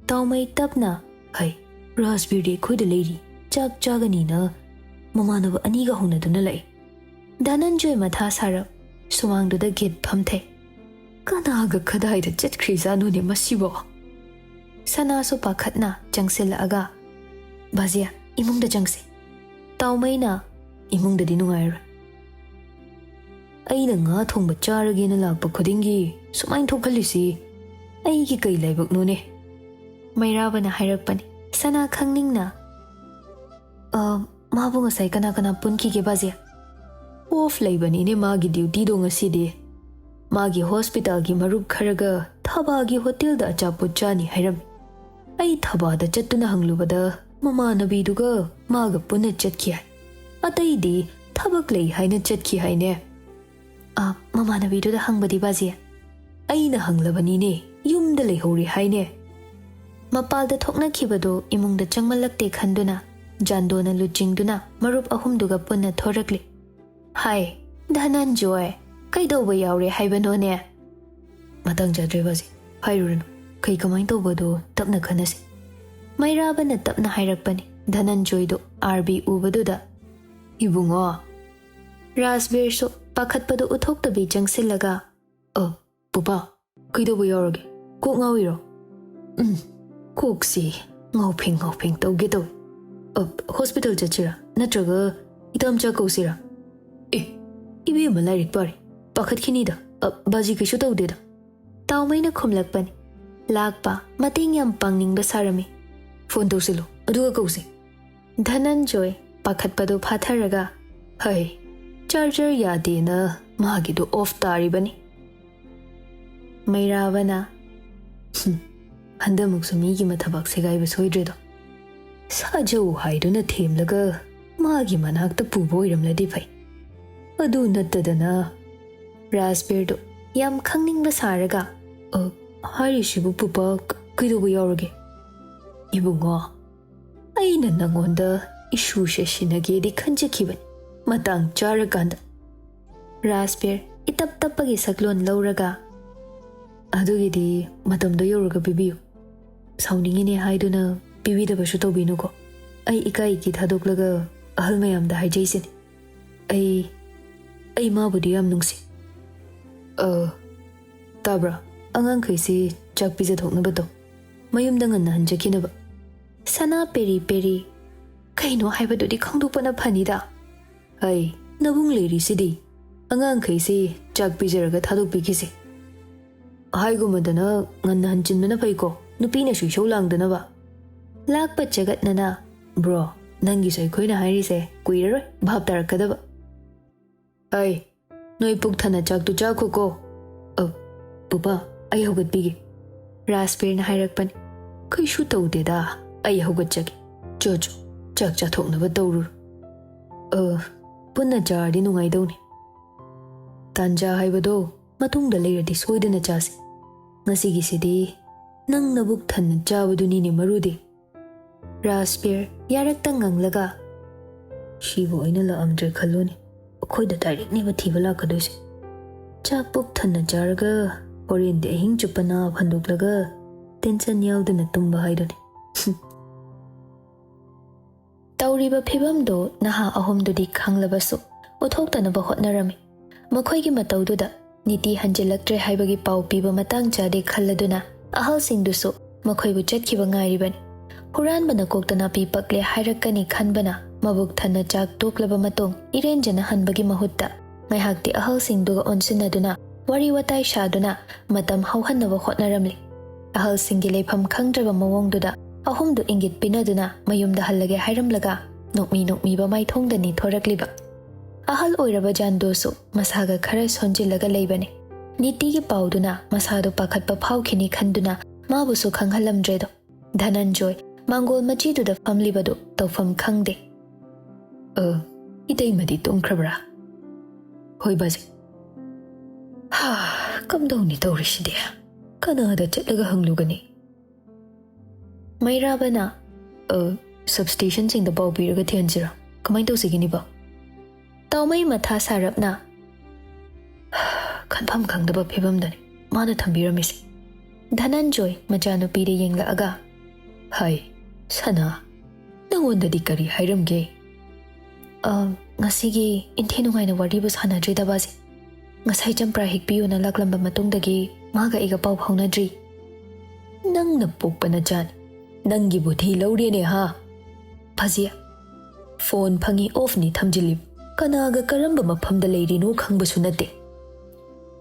ꯇꯥꯎꯃꯩ ꯇꯞꯅ, "ꯍꯩ, ꯔꯥꯖꯕꯤꯔꯗꯤ ꯑꯩꯈꯣꯏꯗ ꯂꯩꯔꯤ, ꯆꯥꯛ ꯆꯥꯒꯅꯤꯅ ꯃꯃꯥꯟꯅꯕ ꯑꯅꯤꯒ ꯍꯧꯅꯗꯨꯅ ꯂꯥꯛꯏ꯫" ꯙꯅꯟꯖꯣꯏ ꯃꯊꯥ ꯁꯥꯔꯞ ꯁꯨꯃꯥꯡꯗꯨꯗ ꯒꯤꯠ ꯐꯝꯊꯩ꯫ "ꯀꯅꯥꯒ ꯀꯗꯥꯏꯗ ꯆꯠꯈ꯭ꯔꯤꯖꯥꯠꯅꯣꯅꯦ ꯃꯁꯤꯕꯣ?" ꯁꯅꯥꯁꯨ ꯄꯥꯈꯠꯅ ꯆꯪꯁꯤꯜꯂꯛꯑꯒ, "ꯕꯥꯖꯤ, ꯏꯃꯨꯡꯗ ꯆꯪꯁꯤ꯫" ꯇꯥꯎꯃꯩꯅ, "ꯏꯃꯨꯡꯗꯗꯤ ꯅꯨꯡꯉꯥꯏꯔꯣꯏ꯫ ꯑꯩꯅ ꯉꯥ ꯊꯣꯡꯕ ꯆꯥꯔꯒꯦꯅ ꯂꯥꯛꯄ ꯈꯨꯗꯤꯡꯒꯤ ꯁꯨꯃꯥꯏꯅ ꯊꯣꯛꯍꯜꯂꯤꯁꯤ ꯑꯩꯒꯤ ꯀꯩ ꯂꯥꯏꯕꯛꯅꯣꯅꯦ?" ꯃꯩꯔꯥꯕꯅ ꯍꯥꯏꯔꯛꯄꯅꯤ꯫ ꯁꯅꯥ ꯈꯪꯅꯤꯡꯅ, "ꯑ, ꯃꯥꯕꯨ ꯉꯁꯥꯏ ꯀꯅꯥ ꯀꯅꯥ ꯄꯨꯟꯈꯤꯒꯦ ꯕꯥꯖꯤ?" "ꯑꯣꯐ ꯂꯩꯕꯅꯤꯅꯦ ꯃꯥꯒꯤ ꯗ꯭ꯌꯨꯇꯤꯗꯣ ꯉꯁꯤꯗꯤ꯫ ꯃꯥꯒꯤ ꯍꯣꯁꯄꯤꯇꯥꯜꯒꯤ ꯃꯔꯨꯞ ꯈꯔꯒ ꯊꯕꯥꯒꯤ ꯍꯣꯇꯦꯜꯗ ꯑꯆꯥꯄꯣꯠ ꯆꯥꯅꯤ ꯍꯥꯏꯔꯝꯃꯤ꯫ ꯑꯩ ꯊꯕꯥꯗ ꯆꯠꯇꯨꯅ ꯍꯪꯂꯨꯕꯗ ꯃꯃꯥꯟꯅꯕꯤꯗꯨꯒ ꯃꯥꯒ ꯄꯨꯟꯅ ꯆꯠꯈꯤ ꯍꯥꯏ꯫ ꯑꯇꯩꯗꯤ ꯊꯕꯛ ꯂꯩ ꯍꯥꯏꯅ ꯆꯠꯈꯤ ꯍꯥꯏꯅꯦ꯫" "ꯑ, ꯃꯃꯥꯟꯅꯕꯤꯗꯨꯗ ꯍꯪꯕꯗꯤ ꯕꯥꯖꯤ?" "ꯑꯩꯅ ꯍꯪꯂꯕꯅꯤꯅꯦ, ꯌꯨꯝꯗ ꯂꯩꯍꯧꯔꯦ ꯍꯥꯏꯅꯦ꯫" ꯃꯄꯥꯜꯗ ꯊꯣꯛꯅꯈꯤꯕꯗꯨ ꯏꯃꯨꯡꯗ ꯆꯪꯃꯜꯂꯛꯇꯦ ꯈꯟꯗꯨꯅ ꯖꯥꯟꯗꯣꯅ ꯂꯨꯆꯤꯡꯗꯨꯅ ꯃꯔꯨꯞ ꯑꯍꯨꯝꯗꯨꯒ ꯄꯨꯟꯅ ꯊꯣꯔꯛꯂꯤ꯫ "ꯍꯥꯏ, ꯙꯅꯟꯖꯣꯏ, ꯀꯩꯗꯧꯕ ꯌꯥꯎꯔꯦ ꯍꯥꯏꯕꯅꯣꯅꯦ?" "ꯃꯇꯥꯡ ꯆꯥꯗ꯭ꯔꯦ ꯕꯥꯖꯤ, ꯍꯥꯏꯔꯨꯔꯅꯨ꯫ ꯀꯩ ꯀꯃꯥꯏꯅ ꯇꯧꯕꯗꯣ ꯇꯞꯅ ꯈꯟꯅꯁꯤ꯫" ꯃꯩꯔꯥꯕꯅ ꯇꯞꯅ ꯍꯥꯏꯔꯛꯄꯅꯤ꯫ ꯙꯅꯟꯖꯣꯏꯗꯨ ꯑꯥꯔꯕꯤ ꯎꯕꯗꯨꯗ, "ꯏꯕꯨꯡꯉꯣ꯫" ꯔꯥꯖꯕꯤꯔꯁꯨ ꯄꯥꯈꯠꯄꯗꯨ ꯎꯠꯊꯣꯛꯇꯕꯤ ꯆꯪꯁꯤꯜꯂꯒ, "ꯑ, ꯄꯨꯄꯥ, ꯀꯩꯗꯧꯕ ꯌꯥꯎꯔꯒꯦ? ꯀꯣꯛ ꯉꯥꯎꯏꯔꯣ?" "ꯎꯝ, ꯀꯣꯛꯁꯤ ꯉꯥꯎꯐꯦꯡ ꯉꯥꯎꯐꯦꯡ ꯇꯧꯒꯦ ꯇꯧꯏ꯫ ꯑ, ꯍꯣꯁꯄꯤꯇꯥꯜ ꯆꯠꯁꯤꯔꯥ? ꯅꯠꯇ꯭ꯔꯒ ꯏꯇꯥꯝꯆꯥ ꯀꯧꯁꯤꯔꯥ?" "ꯑꯦ, ꯏꯕꯦꯝꯃ ꯂꯥꯏꯔꯤꯛ ꯄꯥꯔꯤ, ꯄꯥꯈꯠꯈꯤꯅꯤꯗ꯫ ꯑ, ꯕꯥꯖꯤ ꯀꯩꯁꯨ ꯇꯧꯗꯦꯗ꯫" ꯇꯥꯎꯃꯩꯅ ꯈꯨꯝꯂꯛꯄꯅꯤ꯫ ꯂꯥꯛꯄ ꯃꯇꯦꯡ ꯌꯥꯝ ꯄꯥꯡꯅꯤꯡꯕ ꯁꯥꯔꯝꯃꯤ꯫ "ꯐꯣꯟ ꯇꯧꯁꯤꯜꯂꯨ, ꯑꯗꯨꯒ ꯀꯧꯁꯤ꯫" ꯙꯅꯟꯖꯣꯏ ꯄꯥꯈꯠꯄꯗꯨ ꯐꯥꯊꯔꯒ, "ꯍꯩ, ꯆꯥꯔꯖꯔ ꯌꯥꯗꯦꯅ ꯃꯥꯒꯤꯗꯨ ꯑꯣꯐ ꯇꯥꯔꯤꯕꯅꯤ꯫" ꯃꯩꯔꯥꯕꯅ, "ꯍꯨꯝ, ꯍꯟꯗꯛꯃꯨꯛꯁꯨ ꯃꯤꯒꯤ ꯃꯊꯕꯥꯛ ꯁꯦꯒꯥꯏꯕ ꯁꯣꯏꯗ꯭ꯔꯦꯗꯣ꯫ ꯁꯥꯖꯧ ꯍꯥꯏꯗꯨꯅ ꯊꯦꯝꯂꯒ ꯃꯥꯒꯤ ꯃꯅꯥꯛꯇ ꯄꯨꯕ ꯑꯣꯏꯔꯝꯂꯗꯤ ꯐꯩ꯫ ꯑꯗꯨ ꯅꯠꯇꯗꯅ꯫" ꯔꯥꯖꯕꯤꯔꯗꯨ ꯌꯥꯝ ꯈꯪꯅꯤꯡꯕ ꯁꯥꯔꯒ, "ꯑ, ꯍꯥꯏꯔꯤꯁꯤꯕꯨ ꯄꯨꯄꯥ ꯀ-, ꯀꯩꯗꯧꯕ ꯌꯥꯎꯔꯒꯦ?" "ꯏꯕꯨꯡꯉꯣ, ꯑꯩꯅ ꯅꯪꯉꯣꯟꯗ ꯏꯁꯨꯁꯦ ꯁꯤꯟꯅꯒꯦꯗꯤ ꯈꯟꯖꯈꯤꯕꯅꯤ, ꯃꯇꯥꯡ ꯆꯥꯔꯀꯥꯟꯗ꯫" ꯔꯥꯖꯕꯤꯔ ꯏꯇꯞ ꯇꯞꯄꯒꯤ ꯁꯛꯂꯣꯟ ꯂꯧꯔꯒ, "ꯑꯗꯨꯒꯤꯗꯤ ꯃꯇꯝꯗꯣ ꯌꯧꯔꯒ ꯄꯤꯕꯤꯌꯨ꯫ ꯁꯥꯎꯅꯤꯡꯉꯤꯅꯦ ꯍꯥꯏꯗꯨꯅ ꯄꯤꯕꯤꯗꯕꯁꯨ ꯇꯧꯕꯤꯅꯨꯀꯣ꯫ ꯑꯩ ꯏꯀꯥꯏ ꯏꯀꯤ ꯊꯥꯗꯣꯛꯂꯒ ꯑꯍꯜ ꯃꯌꯥꯝꯗ ꯍꯥꯏꯖꯩꯁꯤꯅꯤ꯫ ꯑꯩ, ꯑꯩ ꯃꯥꯕꯨꯗꯤ ꯌꯥꯝ ꯅꯨꯡꯁꯤ꯫ ꯑ, ꯇꯥꯕ꯭ꯔꯥ? ꯑꯉꯥꯡꯈꯩꯁꯤ ꯆꯥꯛ ꯄꯤꯖꯊꯣꯛꯅꯕ ꯇꯧ꯫ ꯃꯌꯨꯝꯗ ꯉꯟꯅ ꯍꯟꯖꯈꯤꯅꯕ꯫" ꯁꯅꯥ ꯄꯦꯔꯤ ꯄꯦꯔꯤ, "ꯀꯩꯅꯣ ꯍꯥꯏꯕꯗꯨꯗꯤ ꯈꯪꯗꯣꯛꯄꯅ ꯐꯅꯤꯗ꯫" "ꯍꯩ, ꯅꯕꯨꯡ ꯂꯩꯔꯤꯁꯤꯗꯤ꯫ ꯑꯉꯥꯡꯈꯩꯁꯤ ꯆꯥꯛ ꯄꯤꯖꯔꯒ ꯊꯥꯗꯣꯛꯄꯤꯈꯤꯁꯤ꯫ ꯍꯥꯏꯒꯨꯝꯃꯗꯅ ꯉꯟꯅ ꯍꯟꯖꯤꯟꯕꯅ ꯐꯩꯀꯣ, ꯅꯨꯄꯤꯅꯁꯨ ꯏꯁꯧ ꯂꯥꯡꯗꯅꯕ꯫" ꯂꯥꯛꯄ ꯆꯒꯠꯅꯅ, "ꯕ꯭ꯔꯣ, ꯅꯪꯒꯤꯁꯨ ꯑꯩꯈꯣꯏꯅ ꯍꯥꯏꯔꯤꯁꯦ ꯀꯨꯏꯔꯔꯣꯏ ꯚꯥꯞ ꯇꯥꯔꯛꯀꯗꯕ꯫" "ꯑꯩ, ꯅꯣꯏ ꯄꯨꯛ ꯊꯟꯅ ꯆꯥꯛꯇꯨ ꯆꯥꯈꯣꯀꯣ꯫" "ꯑ, ꯄꯨꯄꯥ, ꯑꯩ ꯍꯧꯒꯠꯄꯤꯒꯦ꯫" ꯔꯥꯖꯕꯤꯔꯅ ꯍꯥꯏꯔꯛꯄꯅꯤ꯫ "ꯀꯩꯁꯨ ꯇꯧꯗꯦꯗ, ꯑꯩ ꯍꯧꯒꯠꯆꯒꯦ꯫ ꯆꯣ, ꯆꯣ, ꯆꯥꯛ ꯆꯥꯊꯣꯛꯅꯕ ꯇꯧꯔꯨꯔꯣ꯫" "ꯑ, ꯄꯨꯟꯅ ꯆꯥꯔꯗꯤ ꯅꯨꯡꯉꯥꯏꯗꯧꯅꯤ꯫ ꯇꯥꯟꯖꯥ ꯍꯥꯏꯕꯗꯣ ꯃꯇꯨꯡꯗ ꯂꯩꯔꯗꯤ ꯁꯣꯏꯗꯅ ꯆꯥꯁꯤ꯫ ꯉꯁꯤꯒꯤꯁꯤꯗꯤ ꯅꯪ ꯅꯕꯨꯛ ꯊꯟꯅ ꯆꯥꯕꯗꯨꯅꯤꯅꯦ ꯃꯔꯨꯗꯤ꯫" ꯔꯥꯖꯕꯤꯔ ꯌꯥꯔꯛꯇ ꯉꯪꯂꯒ, "ꯁꯤꯕꯨ ꯑꯩꯅ ꯂꯥꯛꯑꯝꯗ꯭ꯔꯦ ꯈꯜꯂꯨꯅꯦ, ꯑꯩꯈꯣꯏꯗ ꯗꯥꯏꯔꯦꯛꯅꯦꯕ ꯊꯤꯕ ꯂꯥꯛꯀꯗꯣꯏꯁꯦ꯫ ꯆꯥꯛ ꯄꯨꯛ ꯊꯟꯅ ꯆꯥꯔꯒ ꯍꯣꯔꯦꯟꯗꯤ ꯑꯍꯤꯡ ꯆꯨꯞꯄ ꯅꯥ ꯐꯟꯗꯣꯛꯂꯒ ꯇꯦꯟꯁꯟ ꯌꯥꯎꯗꯅ ꯇꯨꯝꯕ ꯍꯥꯏꯗꯨꯅꯤ꯫" ꯇꯧꯔꯤꯕ ꯐꯤꯕꯝꯗꯨ ꯅꯍꯥ ꯑꯍꯨꯝꯗꯨꯗꯤ ꯈꯪꯂꯕꯁꯨ ꯎꯠꯊꯣꯛꯇꯅꯕ ꯍꯣꯠꯅꯔꯝꯃꯤ꯫ ꯃꯈꯣꯏꯒꯤ ꯃꯇꯧꯗꯨꯗ ꯅꯤꯇꯤ ꯍꯟꯖꯤꯜꯂꯛꯇ꯭ꯔꯦ ꯍꯥꯏꯕꯒꯤ ꯄꯥꯎ ꯄꯤꯕ ꯃꯇꯥꯡ ꯆꯥꯗꯦ ꯈꯜꯂꯗꯨꯅ ꯑꯍꯜꯁꯤꯡꯗꯨꯁꯨ ꯃꯈꯣꯏꯕꯨ ꯆꯠꯈꯤꯕ ꯉꯥꯏꯔꯤꯕꯅꯤ꯫ ꯍꯨꯔꯥꯟꯕꯅ ꯀꯣꯛꯇ ꯅꯥꯄꯤ ꯄꯛꯂꯦ ꯍꯥꯏꯔꯛꯀꯅꯤ ꯈꯟꯕꯅ ꯃꯕꯨꯛ ꯊꯟꯅ ꯆꯥꯛ ꯇꯣꯛꯂꯕ ꯃꯇꯨꯡ ꯏꯔꯦꯟꯖꯅ ꯍꯟꯕꯒꯤ ꯃꯍꯨꯠꯇ ꯉꯥꯏꯍꯥꯛꯇꯤ ꯑꯍꯜꯁꯤꯡꯗꯨꯒ ꯑꯣꯟꯁꯤꯟꯅꯗꯨꯅ ꯋꯥꯔꯤ ꯋꯥꯇꯥꯏ ꯁꯥꯗꯨꯅ ꯃꯇꯝ ꯍꯧꯍꯟꯅꯕ ꯍꯣꯠꯅꯔꯝꯂꯤ꯫ ꯑꯍꯜꯁꯤꯡꯒꯤ ꯂꯩꯐꯝ ꯈꯪꯗ꯭ꯔꯕ ꯃꯑꯣꯡꯗꯨꯗ ꯑꯍꯨꯝꯗꯨ ꯏꯪꯒꯤꯠ ꯄꯤꯅꯗꯨꯅ ꯃꯌꯨꯝꯗ ꯍꯜꯂꯒꯦ ꯍꯥꯏꯔꯝꯂꯒ ꯅꯣꯛꯃꯤ ꯅꯣꯛꯃꯤꯕ ꯃꯥꯏꯊꯣꯡꯗ ꯅꯤꯊꯣꯔꯛꯂꯤꯕ꯫ ꯑꯍꯜ ꯑꯣꯏꯔꯕ ꯖꯥꯟꯗꯣꯁꯨ ꯃꯁꯥꯒ ꯈꯔ ꯁꯣꯟꯖꯤꯜꯂꯒ ꯂꯩꯕꯅꯤ꯫ ꯅꯤꯇꯤꯒꯤ ꯄꯥꯎꯗꯨꯅ ꯃꯁꯥꯗꯣ ꯄꯥꯈꯠꯄ ꯐꯥꯎꯈꯤꯅꯤ ꯈꯟꯗꯨꯅ ꯃꯥꯕꯨꯁꯨ ꯈꯪꯍꯜꯂꯝꯗ꯭ꯔꯦꯗꯣ꯫ ꯙꯅꯟꯖꯣꯏ ꯃꯥꯡꯒꯣꯜ ꯃꯆꯤꯗꯨꯗ ꯐꯝꯂꯤꯕꯗꯨ ꯇꯧꯐꯝ ꯈꯪꯗꯦ꯫ "ꯑ, ꯏꯇꯩꯃꯗꯤ ꯇꯨꯝꯈ꯭ꯔꯕ꯭ꯔꯥ?" "ꯍꯣꯏ ꯕꯥꯖꯤ꯫" "ꯍꯥ, ꯀꯝꯗꯧꯅꯤ ꯇꯧꯔꯤꯁꯤꯗꯤ? ꯀꯅꯥꯗ ꯆꯠꯂꯒ ꯍꯪꯂꯨꯒꯅꯤ?" ꯃꯩꯔꯥꯕꯅ, "ꯑ, ꯁꯕꯁ꯭ꯇꯦꯁꯟꯁꯤꯡꯗ ꯄꯥꯎ ꯄꯤꯔꯒ ꯊꯤꯍꯟꯁꯤꯔꯥ? ꯀꯃꯥꯏꯅ ꯇꯧꯁꯤꯒꯦꯅꯤꯕ?" ꯇꯥꯎꯃꯩ ꯃꯊꯥ ꯁꯥꯔꯞꯅ, "ꯈꯟꯐꯝ ꯈꯪꯗꯕ ꯐꯤꯕꯝꯗꯅꯤ ꯃꯥꯅ ꯊꯝꯕꯤꯔꯝꯃꯤꯁꯦ꯫" ꯙꯅꯟꯖꯣꯏ ꯃꯆꯥꯅꯨꯄꯤꯗ ꯌꯦꯡꯂꯛꯑꯒ, "ꯍꯥꯏ, ꯁꯅꯥ, ꯅꯉꯣꯟꯗꯗꯤ ꯀꯔꯤ ꯍꯥꯏꯔꯝꯒꯦ?" "ꯑ, ꯉꯁꯤꯒꯤ ꯏꯟꯊꯤ ꯅꯨꯡꯉꯥꯏꯅ ꯋꯥꯔꯤꯕꯨ ꯁꯥꯟꯅꯗ꯭ꯔꯤꯗ ꯕꯥꯖꯤ꯫ ꯉꯁꯥꯏ ꯆꯝꯄ꯭ꯔꯥ ꯍꯦꯛꯄꯤꯌꯨꯅ ꯂꯥꯛꯂꯝꯕ ꯃꯇꯨꯡꯗꯒꯤ ꯃꯥꯒ ꯑꯩꯒ ꯄꯥꯎ ꯐꯥꯎꯅꯗ꯭ꯔꯤ꯫" "ꯅꯪꯅ ꯄꯣꯛꯄ ꯅꯆꯥꯅꯤ, ꯅꯪꯒꯤ ꯕꯨꯙꯤ ꯂꯧꯔꯦꯅꯦ ꯍꯥ?" "ꯐꯖꯤ, ꯐꯣꯟ ꯐꯪꯉꯤ ꯑꯣꯐꯅꯤ ꯊꯝꯖꯤꯜꯂꯤ꯫ ꯀꯅꯥꯒ ꯀꯔꯝꯕ ꯃꯐꯝꯗ ꯂꯩꯔꯤꯅꯣ ꯈꯪꯕꯁꯨ ꯅꯠꯇꯦ꯫"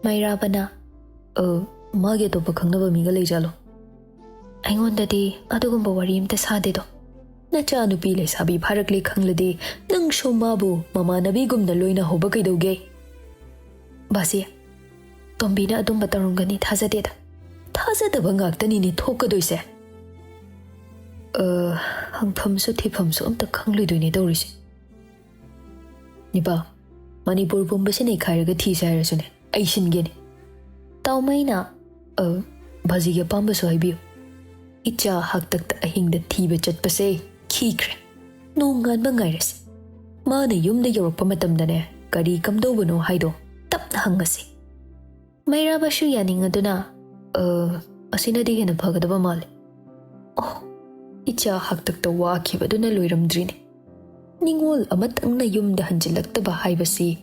ꯃꯩꯔꯥꯕꯅ, "ꯑ, ꯃꯥꯒꯤ ꯑꯇꯣꯞꯄ ꯈꯪꯅꯕ ꯃꯤꯒ ꯂꯩꯖꯥꯠꯂꯣ?" "ꯑꯩꯉꯣꯟꯗꯗꯤ ꯑꯗꯨꯒꯨꯝꯕ ꯋꯥꯔꯤ ꯑꯝꯇ ꯁꯥꯗꯦꯗꯣ꯫" "ꯅꯆꯥꯅꯨꯄꯤ ꯂꯩꯁꯥꯕꯤ ꯐꯥꯔꯛꯂꯦ ꯈꯪꯂꯗꯤ ꯅꯪꯁꯨ ꯃꯥꯕꯨ ꯃꯃꯥꯟꯅꯕꯤꯒꯨꯝꯅ ꯂꯣꯏꯅꯍꯧꯕ ꯀꯩꯗꯧꯒꯦ?" "ꯕꯥꯁꯤ, ꯇꯣꯝꯕꯤꯅ ꯑꯗꯨꯝꯕ ꯇꯧꯔꯝꯒꯅꯤ ꯊꯥꯖꯗꯦꯗ꯫" "ꯊꯥꯖꯗꯕ ꯉꯥꯛꯇꯅꯤꯅꯦ ꯊꯣꯛꯀꯗꯣꯏꯁꯦ꯫ ꯑ, ꯍꯪꯐꯝꯁꯨ ꯊꯤꯐꯝꯁꯨ ꯑꯝꯇ ꯈꯪꯂꯣꯏꯗꯣꯏꯅꯦ ꯇꯧꯔꯤꯁꯦ꯫ ꯅꯤꯄꯥ, ꯃꯅꯤꯄꯨꯔ ꯄꯨꯝꯕꯁꯤ ꯅꯩꯈꯥꯏꯔꯒ ꯊꯤꯁꯦ ꯍꯥꯏꯔꯁꯨꯅꯦ, ꯑꯩ ꯁꯤꯟꯒꯦꯅꯦ꯫" ꯇꯥꯎꯃꯩꯅ, "ꯑ, ꯕꯥꯖꯤꯒꯤ ꯑꯄꯥꯝꯕꯁꯨ ꯍꯥꯏꯕꯤꯌꯨ꯫ ꯏꯆꯥ ꯍꯥꯛꯇꯛꯇ ꯑꯍꯤꯡꯗ ꯊꯤꯕ ꯆꯠꯄꯁꯦ ꯈꯤꯈ꯭ꯔꯦ꯫ ꯅꯣꯡꯉꯥꯟꯕ ꯉꯥꯏꯔꯁꯤ꯫ ꯃꯥꯅ ꯌꯨꯝꯗ ꯌꯧꯔꯛꯄ ꯃꯇꯝꯗꯅꯦ, ꯀꯔꯤ ꯀꯝꯗꯧꯕꯅꯣ ꯍꯥꯏꯗꯣ ꯇꯞꯅ ꯍꯪꯉꯁꯤ꯫" ꯃꯩꯔꯥꯕꯁꯨ ꯌꯥꯅꯤꯡꯉꯗꯨꯅ, "ꯑ, ꯑꯁꯤꯅꯗꯤ ꯍꯦꯟꯅ ꯐꯒꯗꯕ ꯃꯥꯜꯂꯤ꯫ ꯑꯣ, ꯏꯆꯥ ꯍꯥꯛꯇꯛꯇ ꯋꯥꯈꯤꯕꯗꯨꯅ ꯂꯣꯏꯔꯝꯗ꯭ꯔꯤꯅꯦ꯫ ꯅꯤꯉꯣꯜ ꯑꯃꯇꯪꯅ ꯌꯨꯝꯗ ꯍꯟꯖꯤꯜꯂꯛꯇꯕ ꯍꯥꯏꯕꯁꯤ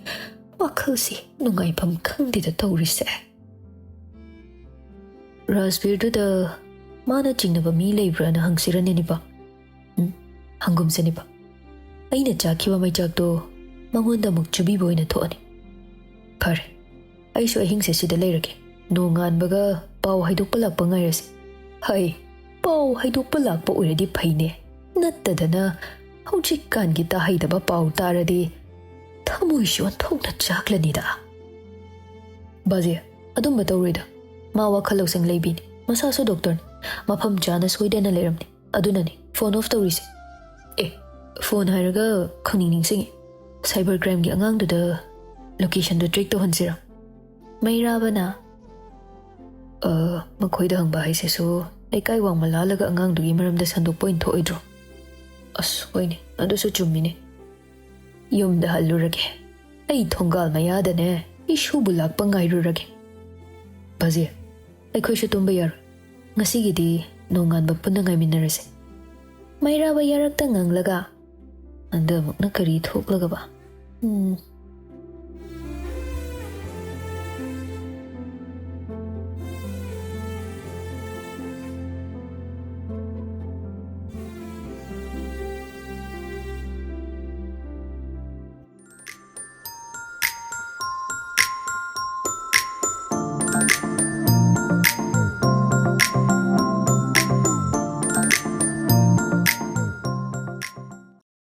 ꯋꯥꯈꯜꯁꯤ ꯅꯨꯡꯉꯥꯏꯐꯝ ꯈꯪꯗꯦꯗ ꯇꯧꯔꯤꯁꯦ꯫" "ꯔꯥꯖꯕꯤꯔꯗꯨꯗ ꯃꯥꯅ ꯆꯤꯡꯅꯕ ꯃꯤ ꯂꯩꯕ꯭ꯔꯥꯅ ꯍꯪꯁꯤꯔꯅꯦ ꯅꯤꯄꯥ?" "ꯎꯝ, ꯍꯪꯒꯨꯝꯁꯦ ꯅꯤꯄꯥ꯫ ꯑꯩꯅ ꯆꯥꯈꯤꯕ ꯃꯩꯆꯥꯛꯇꯣ ꯃꯉꯣꯟꯗ ꯑꯃꯨꯛ ꯆꯨꯕꯤꯕ ꯑꯣꯏꯅ ꯊꯣꯛꯑꯅꯤ꯫" "ꯐꯔꯦ, ꯑꯩꯁꯨ ꯑꯍꯤꯡꯁꯦ ꯁꯤꯗ ꯂꯩꯔꯒꯦ꯫ ꯅꯣꯡꯉꯥꯟꯕꯒ ꯄꯥꯎ ꯍꯥꯏꯗꯣꯛꯄ ꯂꯥꯛꯄ ꯉꯥꯏꯔꯁꯤ꯫ ꯍꯩ, ꯄꯥꯎ ꯍꯥꯏꯗꯣꯛꯄ ꯂꯥꯛꯄ ꯑꯣꯏꯔꯗꯤ ꯐꯩꯅꯦ, ꯅꯠꯇꯗꯅ ꯍꯧꯖꯤꯛꯀꯥꯟꯒꯤ ꯇꯥꯍꯩꯗꯕ ꯄꯥꯎ ꯇꯥꯔꯗꯤ ꯊꯃꯣꯏꯁꯤ ꯑꯣꯟꯊꯣꯛꯅ ꯆꯥꯛꯂꯅꯤꯗ꯫ ꯕꯥꯖꯤ, ꯑꯗꯨꯝꯕ ꯇꯧꯔꯣꯏꯗ꯫ ꯃꯥ ꯋꯥꯈꯜ ꯂꯧꯁꯤꯡ ꯂꯩꯕꯤꯅꯤ, ꯃꯁꯥꯁꯨ ꯗꯣꯛꯇꯔꯅꯤ꯫ ꯃꯐꯝ ꯆꯥꯅ ꯁꯣꯏꯗꯅ ꯂꯩꯔꯝꯅꯤ꯫ ꯑꯗꯨꯅꯅꯤ ꯐꯣꯟ ꯑꯣꯐ ꯇꯧꯔꯤꯁꯦ꯫ ꯑꯦ, ꯐꯣꯟ ꯍꯥꯏꯔꯒ ꯈꯪꯅꯤꯡ ꯅꯤꯡꯁꯤꯡꯉꯤ꯫ Cyber ꯀ꯭ꯔꯥꯏꯝꯒꯤ ꯑꯉꯥꯡꯗꯨꯗ ꯂꯣꯀꯦꯁꯟꯗꯣ track ꯇꯧꯍꯟꯁꯤꯔꯥ? ꯃꯩꯔꯥꯕꯅ, "ꯑ, ꯃꯈꯣꯏꯗ ꯍꯪꯕ ꯍꯥꯏꯁꯤꯁꯨ ꯂꯩꯀꯥꯏ ꯋꯥꯡꯃ ꯂꯥꯜꯂꯒ ꯑꯉꯥꯡꯗꯨꯒꯤ ꯃꯔꯝꯗ ꯁꯟꯗꯣꯛꯄ ꯑꯣꯏꯅ ꯊꯣꯛꯑꯣꯏꯗ꯭ꯔꯣ?" ꯑꯁ, ꯍꯣꯏꯅꯦ, ꯑꯗꯨꯁꯨ ꯆꯨꯝꯃꯤꯅꯦ꯫ ꯌꯨꯝꯗ ꯍꯜꯂꯨꯔꯒꯦ꯫ ꯑꯩ ꯊꯣꯡꯒꯥꯜ ꯃꯌꯥꯗꯅꯦ ꯏꯁꯨꯕꯨ ꯂꯥꯛꯄ ꯉꯥꯏꯔꯨꯔꯒꯦ꯫ ꯕꯥꯖꯤ, ꯑꯩꯈꯣꯏꯁꯨ ꯇꯨꯝꯕ ꯌꯥꯔꯣꯏ꯫ ꯉꯁꯤꯒꯤꯗꯤ ꯅꯣꯡꯉꯥꯟꯕ ꯄꯨꯟꯅ ꯉꯥꯏꯃꯤꯟꯅꯔꯁꯦ꯫ ꯃꯩꯔꯥꯕ ꯌꯥꯔꯛꯇ ꯉꯪꯂꯒ, "ꯍꯟꯗꯛꯃꯨꯛꯅ ꯀꯔꯤ ꯊꯣꯛꯂꯒꯕ? ꯎꯝ,